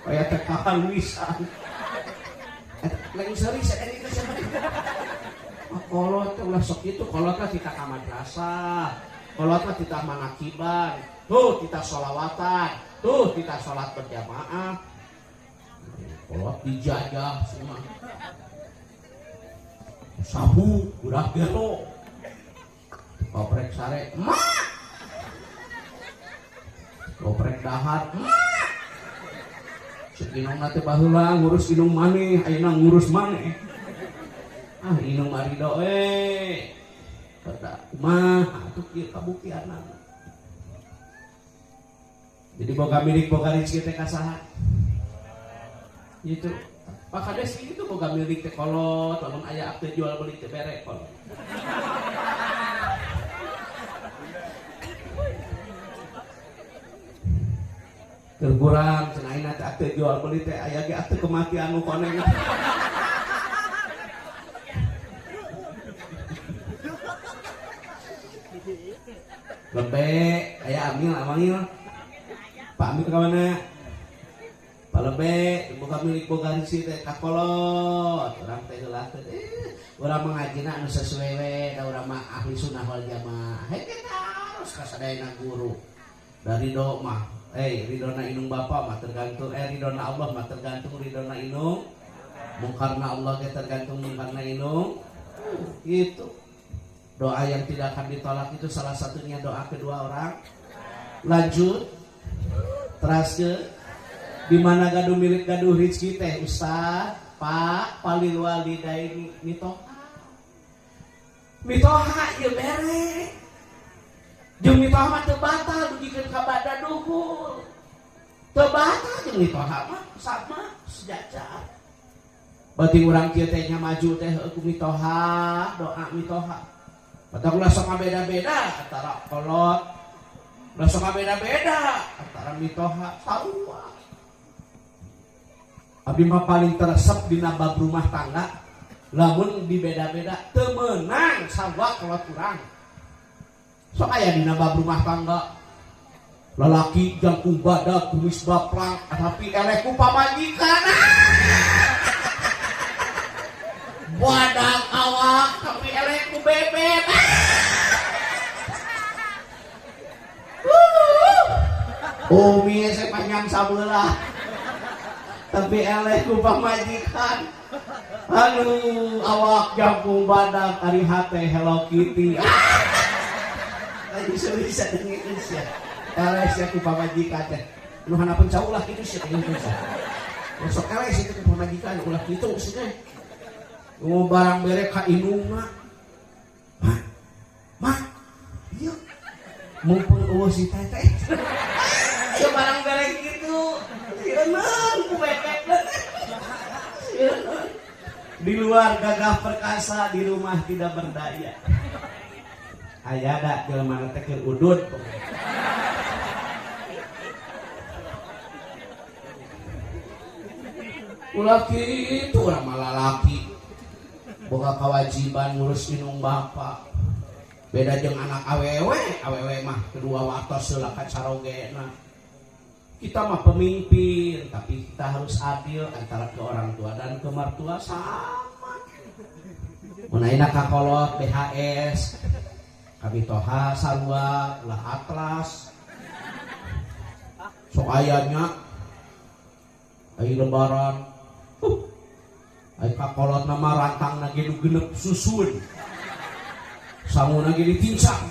Aya TK wisan. Eta lain seuri sia teh itu siapa? Kolot teh ulah sok kitu, kolot mah titah ka madrasah, kolot mah titah manakiban, tuh titah sholawatan, tuh titah sholat berjamaah. Kolot dijajah semua. Sabu udah gelo. Koprek sare, mak. Koprek dahar, mak. Cek inung teh baheula ngurus inung maneh, ayeuna ngurus maneh. Ah inung marido we. Kada kumaha atuh kieu kabuktianna. Jadi boga milik boga rezeki teh ka saha? Gitu. Pak Kades itu boga milik teh kolot, lamun aya akte jual beli teh bere kolot. Keur kurang cenah ayeuna teh akte jual beli teh aya ge akte kematian nu koneng. Lebe aya Amil, Amil. Pak Amil ka mana? Pak Palebe boga milik boga rezeki teh kakolot urang teh heulakeun urang mangajina anu sesuai we da urang mah ahli sunnah wal jamaah. Hei kita harus ka sadayana guru. Dari ridho mah ridona inung bapa mah tergantung ridona Allah mah tergantung ridona inung. Mungkarna Allah ge tergantung mungkarna inung. Gitu. Doa yang tidak akan ditolak itu salah satunya doa kedua orang. Lanjut. Teras ke di mana gaduh milik gaduh rezeki teh Ustaz, Pak, palil walidaini mitoha. Mitoha ieu bere. Jeung mitoha mah teu batal dugikeun ka badan duhur. Teu batal jeung mitoha mah sama sejajar. Berarti urang kieu teh nya maju teh ku mitoha, doa mitoha. Batak ulah sok beda-beda antara kolot, ulah sok beda-beda antara mitoha sarua. Abdi mah paling teresep dina bab rumah tangga, lamun dibeda-beda teu meunang sarua kolot urang. Sok aya dina bab rumah tangga. Lalaki jangkung badag kumis baplang tapi eleh ku pamajikan. Badag awak tapi eleh ku bebek. Umi saya panjang sabelah tapi eleh ku pamajikan. Aduh awak jangkung badag ari hate Hello Kitty. Lagi bisa dengekeun sia. Eleh sia ku pamajikan teh. Nu hanapeun cau ulah kitu sia dengekeun sia. Sok eleh sia ku pamajikan ulah kitu sia teh. Mau barang bere ka indungna. Mah. Mah. Ieu. Mumpung eueuh si teteh. Ieu barang bere kitu. Sieun ku bebek. Sieun. Di luar gagah perkasa, di rumah tidak berdaya. Aya da jelema teh keur udud. Ulah kitu urang mah lalaki. Boga kewajiban ngurus inung bapa. Beda jeung anak awewe, awewe mah kedua watos heula ka carogena. Kita mah pemimpin, tapi kita harus adil antara ke orang tua dan ke mertua sama. Mun ayeuna ka kolot BHS, kami toha sarua ulah atlas. Sok aya nya ai lebaran. Ai kakolot nama rantang lagi nu genep susun. Sanguna ge ditincang.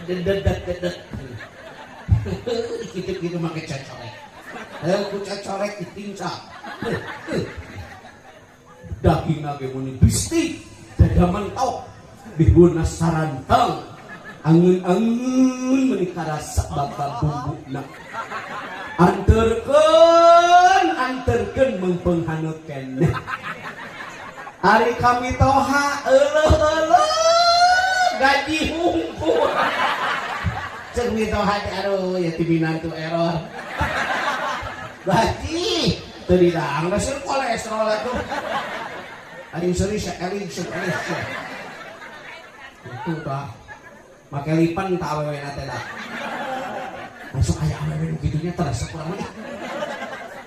Dedet dedet. Kitu-kitu make cacorek. Ku cacorek ditincang. Dagingna ge muni bistik, dada mentok, bihuna sarantang. Angeun-angeun meuni karasa bakal bumbuna. Anterkeun, anterkeun meungpeung haneut keneh. Ari kami toha euleuh-euleuh gaji hungkul. Ceuk mitoha teh aduh ya ti minantu error. Gaji teu didang da seur kolesterol atuh. Aing seuri saeling saeling. Itu tah. Make lipan tah awewena teh da. Masuk aya awewe nu kitunya terasa kurang mah.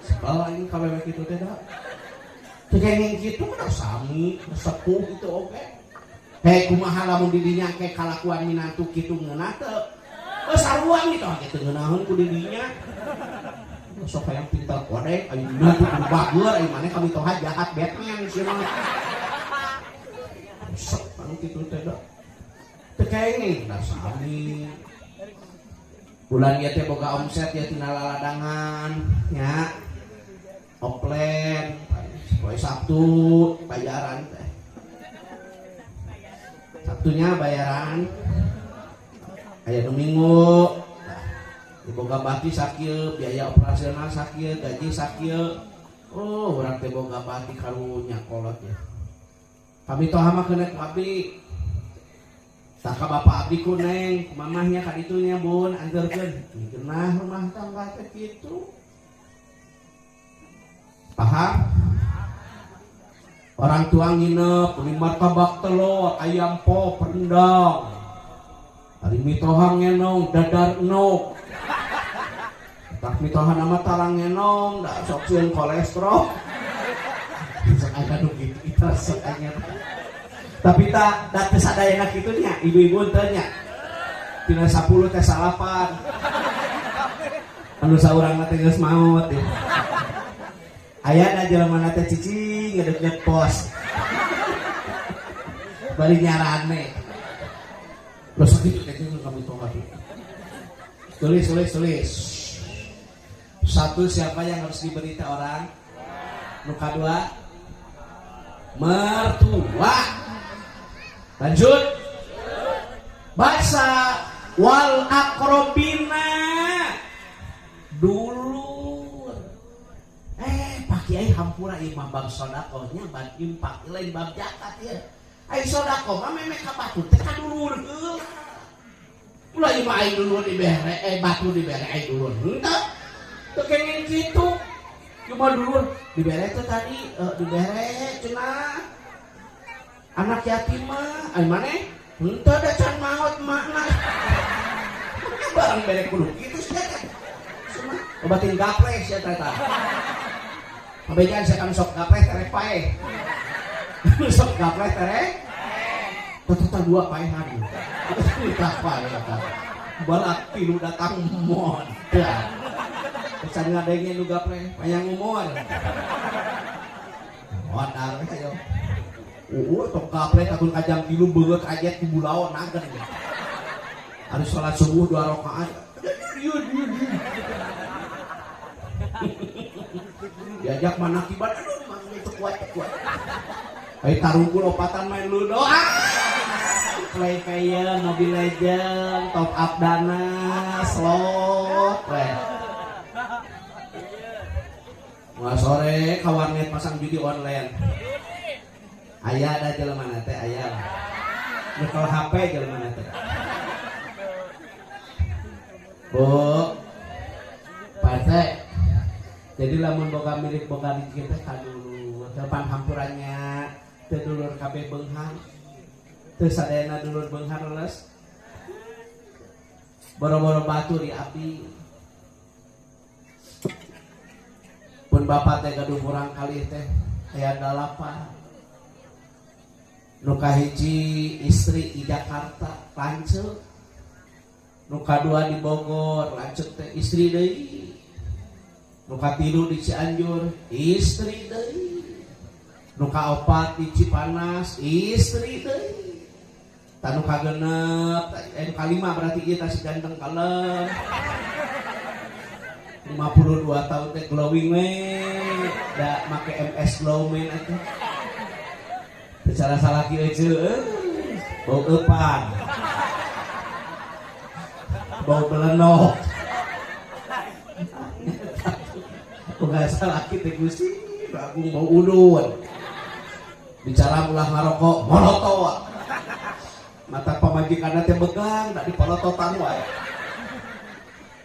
Sebel aing ka awewe kitu teh da. Teu kenging kitu mah sami, sepuh kitu oge. Hei kumaha lamun di dinya ke kalakuan minantu kitu ngeunah teu? Geus sarua gitu kitu ngeunaheun ku di dinya. Sok hayang pintar kodek, aing minantu kudu bager, aing maneh kami toha jahat Batman sia mah. Sok anu kitu teh da. Teu kenging da sami. Bulan ieu teh boga omset ya tina laladangan nya. Oplen poe Sabtu bayaran teh. Sabtunya bayaran. Aya nu Minggu. Nah, boga baki sakieu, biaya operasional sakieu, gaji sakieu. Oh, urang teh boga baki karunya kolot ya. Kami toha mah keuna ku abdi. Tah ka bapak abdi ku neng, ku mamahnya ka ditunya bun anterkeun. Geunah rumah tangga teh kitu. Paham? Orang tua nginep, beli martabak telur, ayam pop, rendang. Ari mitoha ngenong, dadar enok. Tak mitoha nama tarang ngenong, da sok sieun kolesterol. Sok aya nu kitu itu sok aya. Tapi tak da teu sadayana kitu nya, ibu-ibu teu nya. Tina 10 teh 8. Anu saurangna teh geus maot ya. Aya da jelema teh cicing ngedeket pos. Bari nyarane. Terus kitu teh kamu mitoha. Tulis, tulis, tulis. Satu, siapa yang harus diberi teh orang? Nuka dua, mertua. Lanjut. Bahasa wal akrobina dulur. Pak Kiai hampura ieu mah bab sedekahnya bab infak lain bab zakat ya. Ai sedekah mah memeh ka batur teh ka dulur heula. Ulah ieu mah aing dulur dibere, batu dibere aing dulur. Henteu. Teu kenging kitu. Cuma dulur dibere teh tadi dibere cenah. Anak yatim mah ai maneh? Henteu da can maot makna. Barang bere kudu kitu sia teh. Cenah obatin gapleh sia teh tah. Pabejan sia kan sok gapleh tere paeh. Sok gapleh tere. Total dua paehan. Tah paeh eta. Balak tilu datang modal. Can ngadenge nu gapleh payang umur. Modal we ayo. Tok gapleh katun ka jam 3 beungeut kajet ku bulaon nagen. Harus sholat subuh 2 rakaat. Diajak mana kibat, aduh mang itu kuat kuat. Ai tarungkul opatan main ludo. Play Player, Mobile Legend, top up dana, slot, we. Wah sore ka warnet pasang judi online. Aya da jelema teh aya. Nyekel HP jelema teh. Bu, Pak RT. Jadi lamun boga milik boga rezeki teh ka dulur, tepan hampurannya teu dulur kabeh beunghar. Teu sadayana dulur beunghar leles. Boro-boro batu di api. Pun bapak teh gaduh murang kali teh aya 8. Nu kahiji istri di Jakarta lanceuk. Nu kadua di Bogor lanceuk teh istri deui. Nu katilu di Cianjur istri deui. Nu kaopat di Cipanas istri deui. Tah nu kagenep, nu kalima berarti ieu tah si ganteng kalem. 52 tahun teh glowing we, da make MS glow man atuh. Bicara salaki euceu, bau eupan. Bau belenok. Boga salaki teh Gusti, agung bau udun. Bicara ulah ngarokok, molotot. Mata pamajikanna teh begang, da dipolototan wae.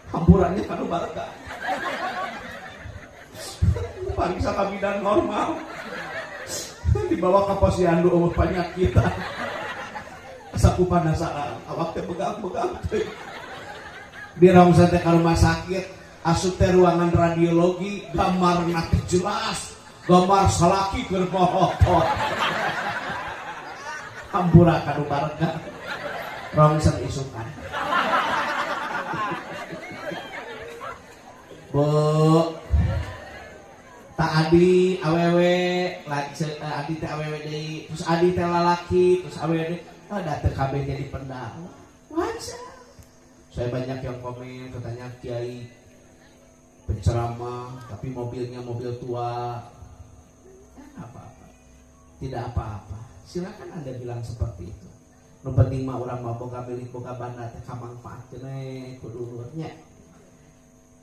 Hampurannya kanu barega. Pariksa ka bidan normal. Dibawa ke posyandu eueuh panyakitan. Saku panasaan, awak teh begang-begang teh. Dirongsan teh ka rumah sakit, asup teh ruangan radiologi, gambarna teh jelas, gambar salaki keur molotot. Hampura kanu barega. Rongsen isukan. Bu, tak adi awewe lanceuk, adi teh awewe deui, terus adi teh lalaki, terus awewe deui, da teu kabeh jadi pendakwah. Wajar. Saya banyak yang komen katanya kiai penceramah tapi mobilnya mobil tua. Ya, apa-apa. Tidak apa-apa. Silakan Anda bilang seperti itu. Nu penting mah urang mah boga milik boga banda teh kamangfaatkeun we ku dulurnya.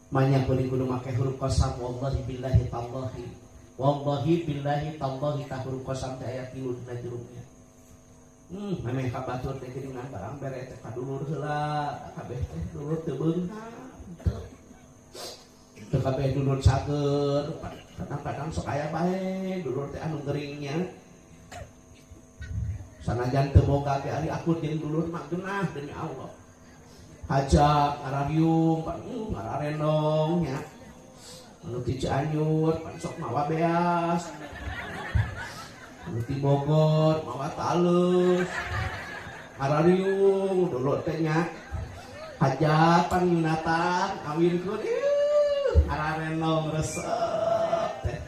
Manya kuring kudu make huruf qasam wallahi billahi tallahi. Wallahi billahi tallahi tah huruf qasam teh aya 3 dina jurumnya. Memeh ka batur teh geuningan barang bere teh ka dulur heula, kabeh teh dulur teu beunghar. Teu kabeh dulur cager, kadang-kadang sok aya bae dulur teh anu geuringnya. Sanajan teu boga ge ari akur jeung dulur mah geunah demi Allah. Hajat ngarariung, ngararendong nya. Anu ti Cianjur, pan sok mawa beas. Anu ti Bogor, mawa talus. Ngarariung dulu teh nya. Hajat pan nyunatan, kawinkeun ieu ngararendong resep teh.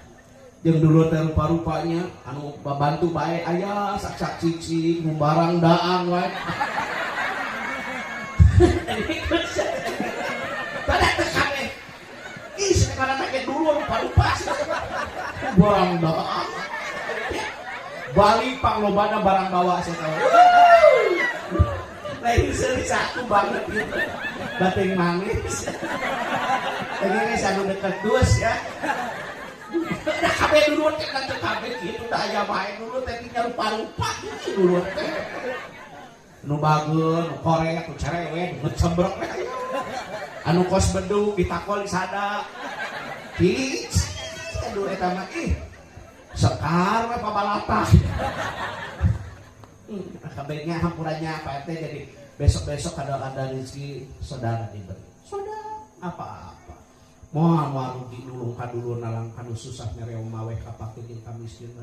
Jeung dulu teh rupa-rupanya anu babantu bae aya sak-sak cicing barang daang wae. Pada teh ih sekarang teh dulu rupa-rupa barang daang. Bali panglobana barang bawa saya tahu. Lain seuri satu banget gitu. Bating manis. Ini sanu deket dus ya. Udah kabeh dulu teh kan kabeh kitu da aya bae dulu teh rupa-rupa dulu teh. Nu bageun, nu korek, nu cerewet, nu cembrek teh aya. Anu kos bedug ditakol disada. Ih, aduh eta mah ih. Sekar we pabalatah. Kabehnya hampurannya Pak RT jadi besok-besok kalau ada rezeki saudara diberi. Saudara apa-apa. Moal moal rugi nulung ka dulur nalang kanu susah mere mawe ka pakir jeung ka miskin.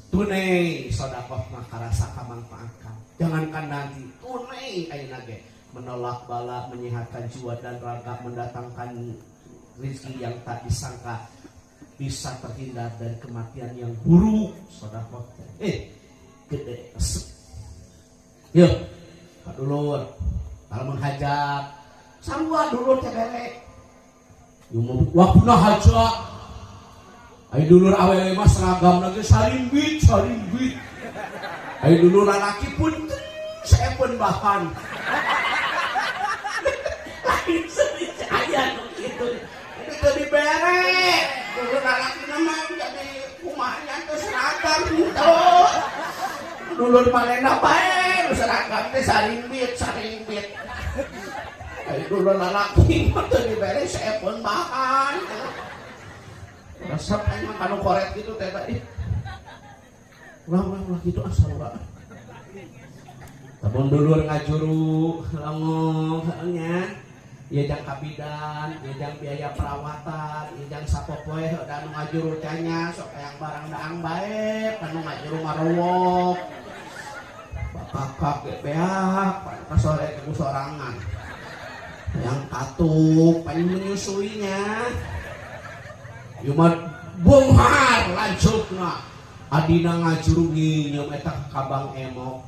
Tunai sedekah mah karasa kamangfaatkan. Jangankan nanti tunai ayeuna ge menolak bala, menyehatkan jiwa dan raga, mendatangkan rezeki yang tak disangka, bisa terhindar dari kematian yang buruk. Sedekah gede resep. Yuk, ka dulur, kalau menghajat sarua dulur teh bere. Waktuna hajat. Ayo dulur awewe mah seragam lagi sarimbit, sarimbit. Ayo dulur lalaki pun saya pun bahan. Lain sedih aya nu kitu. Itu dibere. Dulur lalaki mah jadi kumaha teh seragam gitu. Dulur manehna bae seragam teh sarimbit, sarimbit. Ayo dulur lalaki mah teu dibere saya pun bahan. Resep emang kanu koret gitu teh tadi. Ulah gitu asal ulah. Tabung dulur ngajuru langong nya. Ieu jang kabidan, ieu jang biaya perawatan, ieu jang sapopoe da nu ngajuru teh nya sok hayang barang daang bae, kanu ngajuru marowok. Bakakak ge beak, ka sore ku sorangan. Hayang katuk, paling menyusuinya. Yumat bonghar lancukna adina ngajuru nginyeum eta kabang emok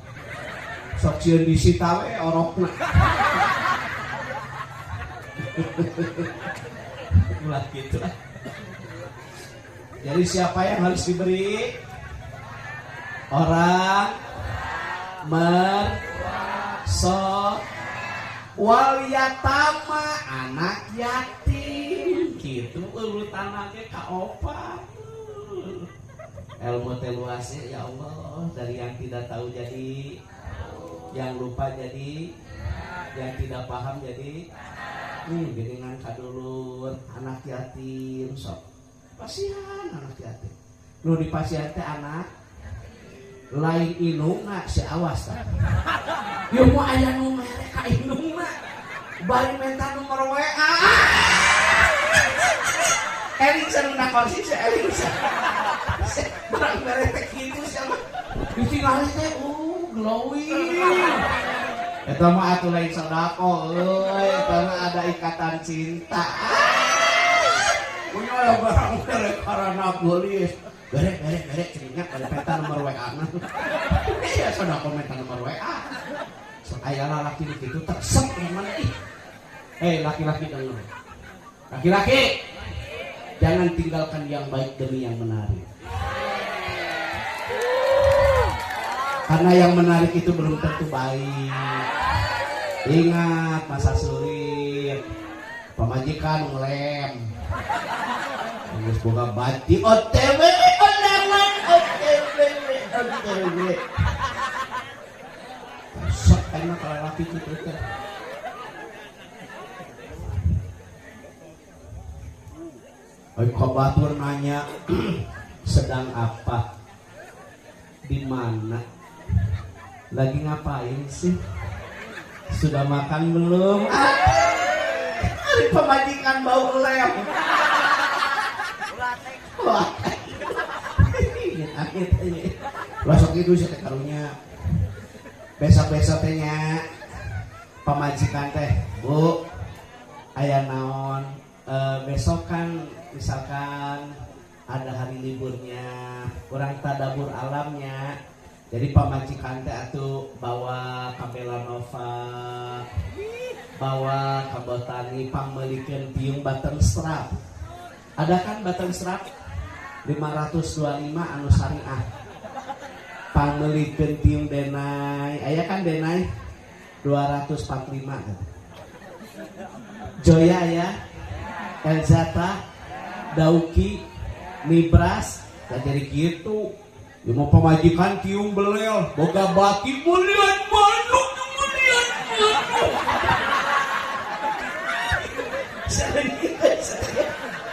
sok sieun disita we orokna. Ulah gitu. Jadi siapa yang harus diberi? Orang mer so wal yatama anak yatim gitu urutan ge ka opat. Ilmu teh luasnya ya Allah, dari yang tidak tahu jadi, yang lupa jadi, yang tidak paham jadi. Geningan kadulur anak yatim sok. Pasihan anak yatim. Nu dipasihan teh anak lain indungna si awas tah. Ieu mah aya nu mere ka indungna. Bari menta nomor WA. Eling sareng kursi si eling. Barang mere teh kitu sia mah. Ditinggali teh glowing. Eta mah atuh lain sedekah euy, eta mah ada ikatan cinta. Punya lah barang mere karena geulis. Berek berek berek cerinya pada peta nomor WA na. Iya sedekah menta nomor WA. Sok aya lalaki kitu tersep mana ih. Laki-laki denger. Laki-laki jangan tinggalkan yang baik demi yang menarik. Karena yang menarik itu belum tentu baik. Ingat masa sulit, pamajikan ngelem, geus boga bati OTW OTW OTW OTW. Sok enak kalau laki itu teh. Oi kobatur nanya sedang apa? Di mana? Lagi ngapain sih? Sudah makan belum? Ari pamajikan bau lem. Wah. Lah sok itu sih karunya. Besok-besok teh nya pamajikan teh, Bu, aya naon? Besok kan misalkan ada hari liburnya, kurang tadabur alamnya. Jadi pamajikan teh atuh bawa ka Belanova, bawa ka Botani, pangmeulikeun tiung button strap. Ada kan button strap? 525 anu syariah. Pangmeulikeun tiung denai, aya kan denai? 245. Joya ya, Elzata, Dauki, Nibras, dan jadi gitu. Ya mau pamajikan tiung belel, boga baki mulian manuk, mulian manuk.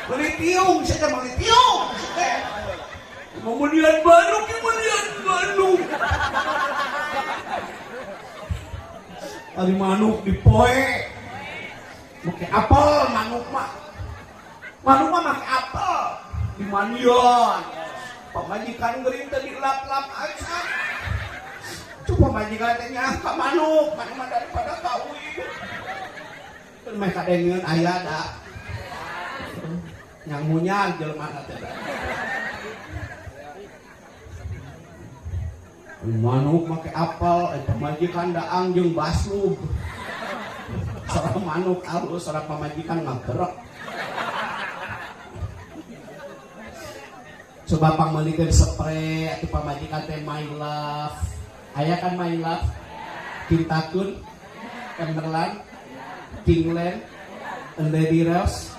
Beli tiung, saya beli tiung. Mau mulian manuk, mulian manuk. Tadi manuk dipoe, make apel manuk mah, manuk mah make apel di manion. Pamajikan geuring teh dilap-lap aja. Coba pamajikan teh nyangka manuk, manuk mah daripada kawin. Teu meh kadengeun aya da. Nyangunya jelema teh. Manuk make apel, pamajikan daang jeung baslub. Sora manuk alus, sora pamajikan ngagerek. Coba pangmeulikeun spray atuh pamajikan teh My Love. Aya kan My Love? Kintakun, Emberland, Kingland, Lady Rose,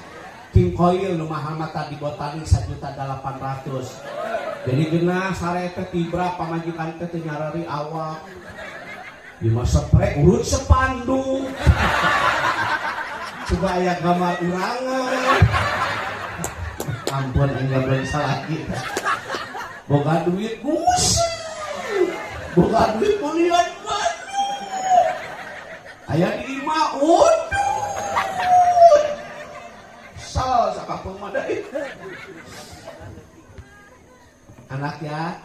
King Coil nu mahal mah tadi Botani 1.800.000. Jadi genah sare teh tibra pamajikan teh teu nyarari awak. Di mah spray urut sepanduk. Coba aya gambar urangan. Ampun enggak belum salah lagi. Boga duit musik. Boga duit mulian manuk. Aya di imah udut. Sal sakapeung mah deui. Anak ya.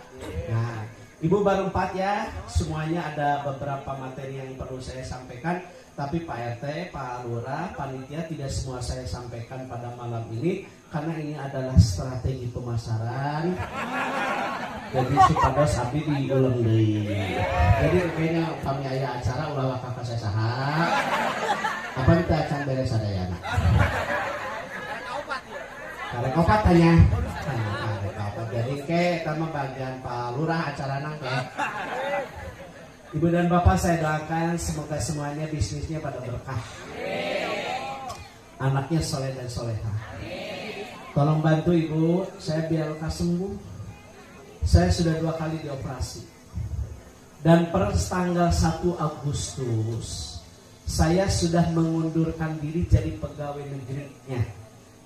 Nah, Ibu baru 4 ya. Semuanya ada beberapa materi yang perlu saya sampaikan, tapi Pak RT, Pak Lurah, panitia tidak semua saya sampaikan pada malam ini karena ini adalah strategi pemasaran. Jadi supados abdi diulang deui. Jadi kayaknya kami aya acara ulah waka ka saha. Apa kita acan beres sadayana? Karek opat tanya. Karek opat. Jadi ke eta mah bagian Pak Lurah acarana ke. Ibu dan Bapak saya doakan semoga semuanya bisnisnya pada berkah. Anaknya soleh dan soleha. Tolong bantu Ibu, saya biar lekas sembuh. Saya sudah 2 kali dioperasi. Dan per tanggal 1 Agustus saya sudah mengundurkan diri jadi pegawai negerinya.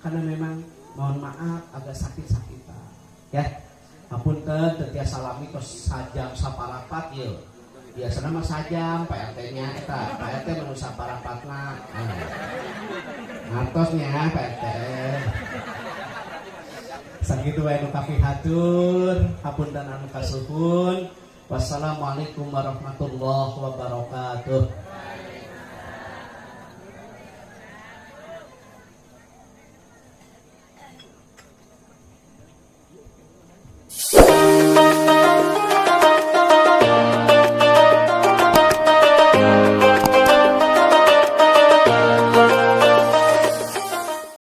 Karena memang mohon maaf agak sakit-sakitan. Ya, apunten teu tiasa lami tos sajam saparapat ieu. Biasana mah sajam Pak RT-nya eta, Pak RT menu saparapatna. Ngartosnya Pak RT. Sakitu wae nu kapihatur, hapunten anu kasuhun. Wassalamualaikum warahmatullahi wabarakatuh.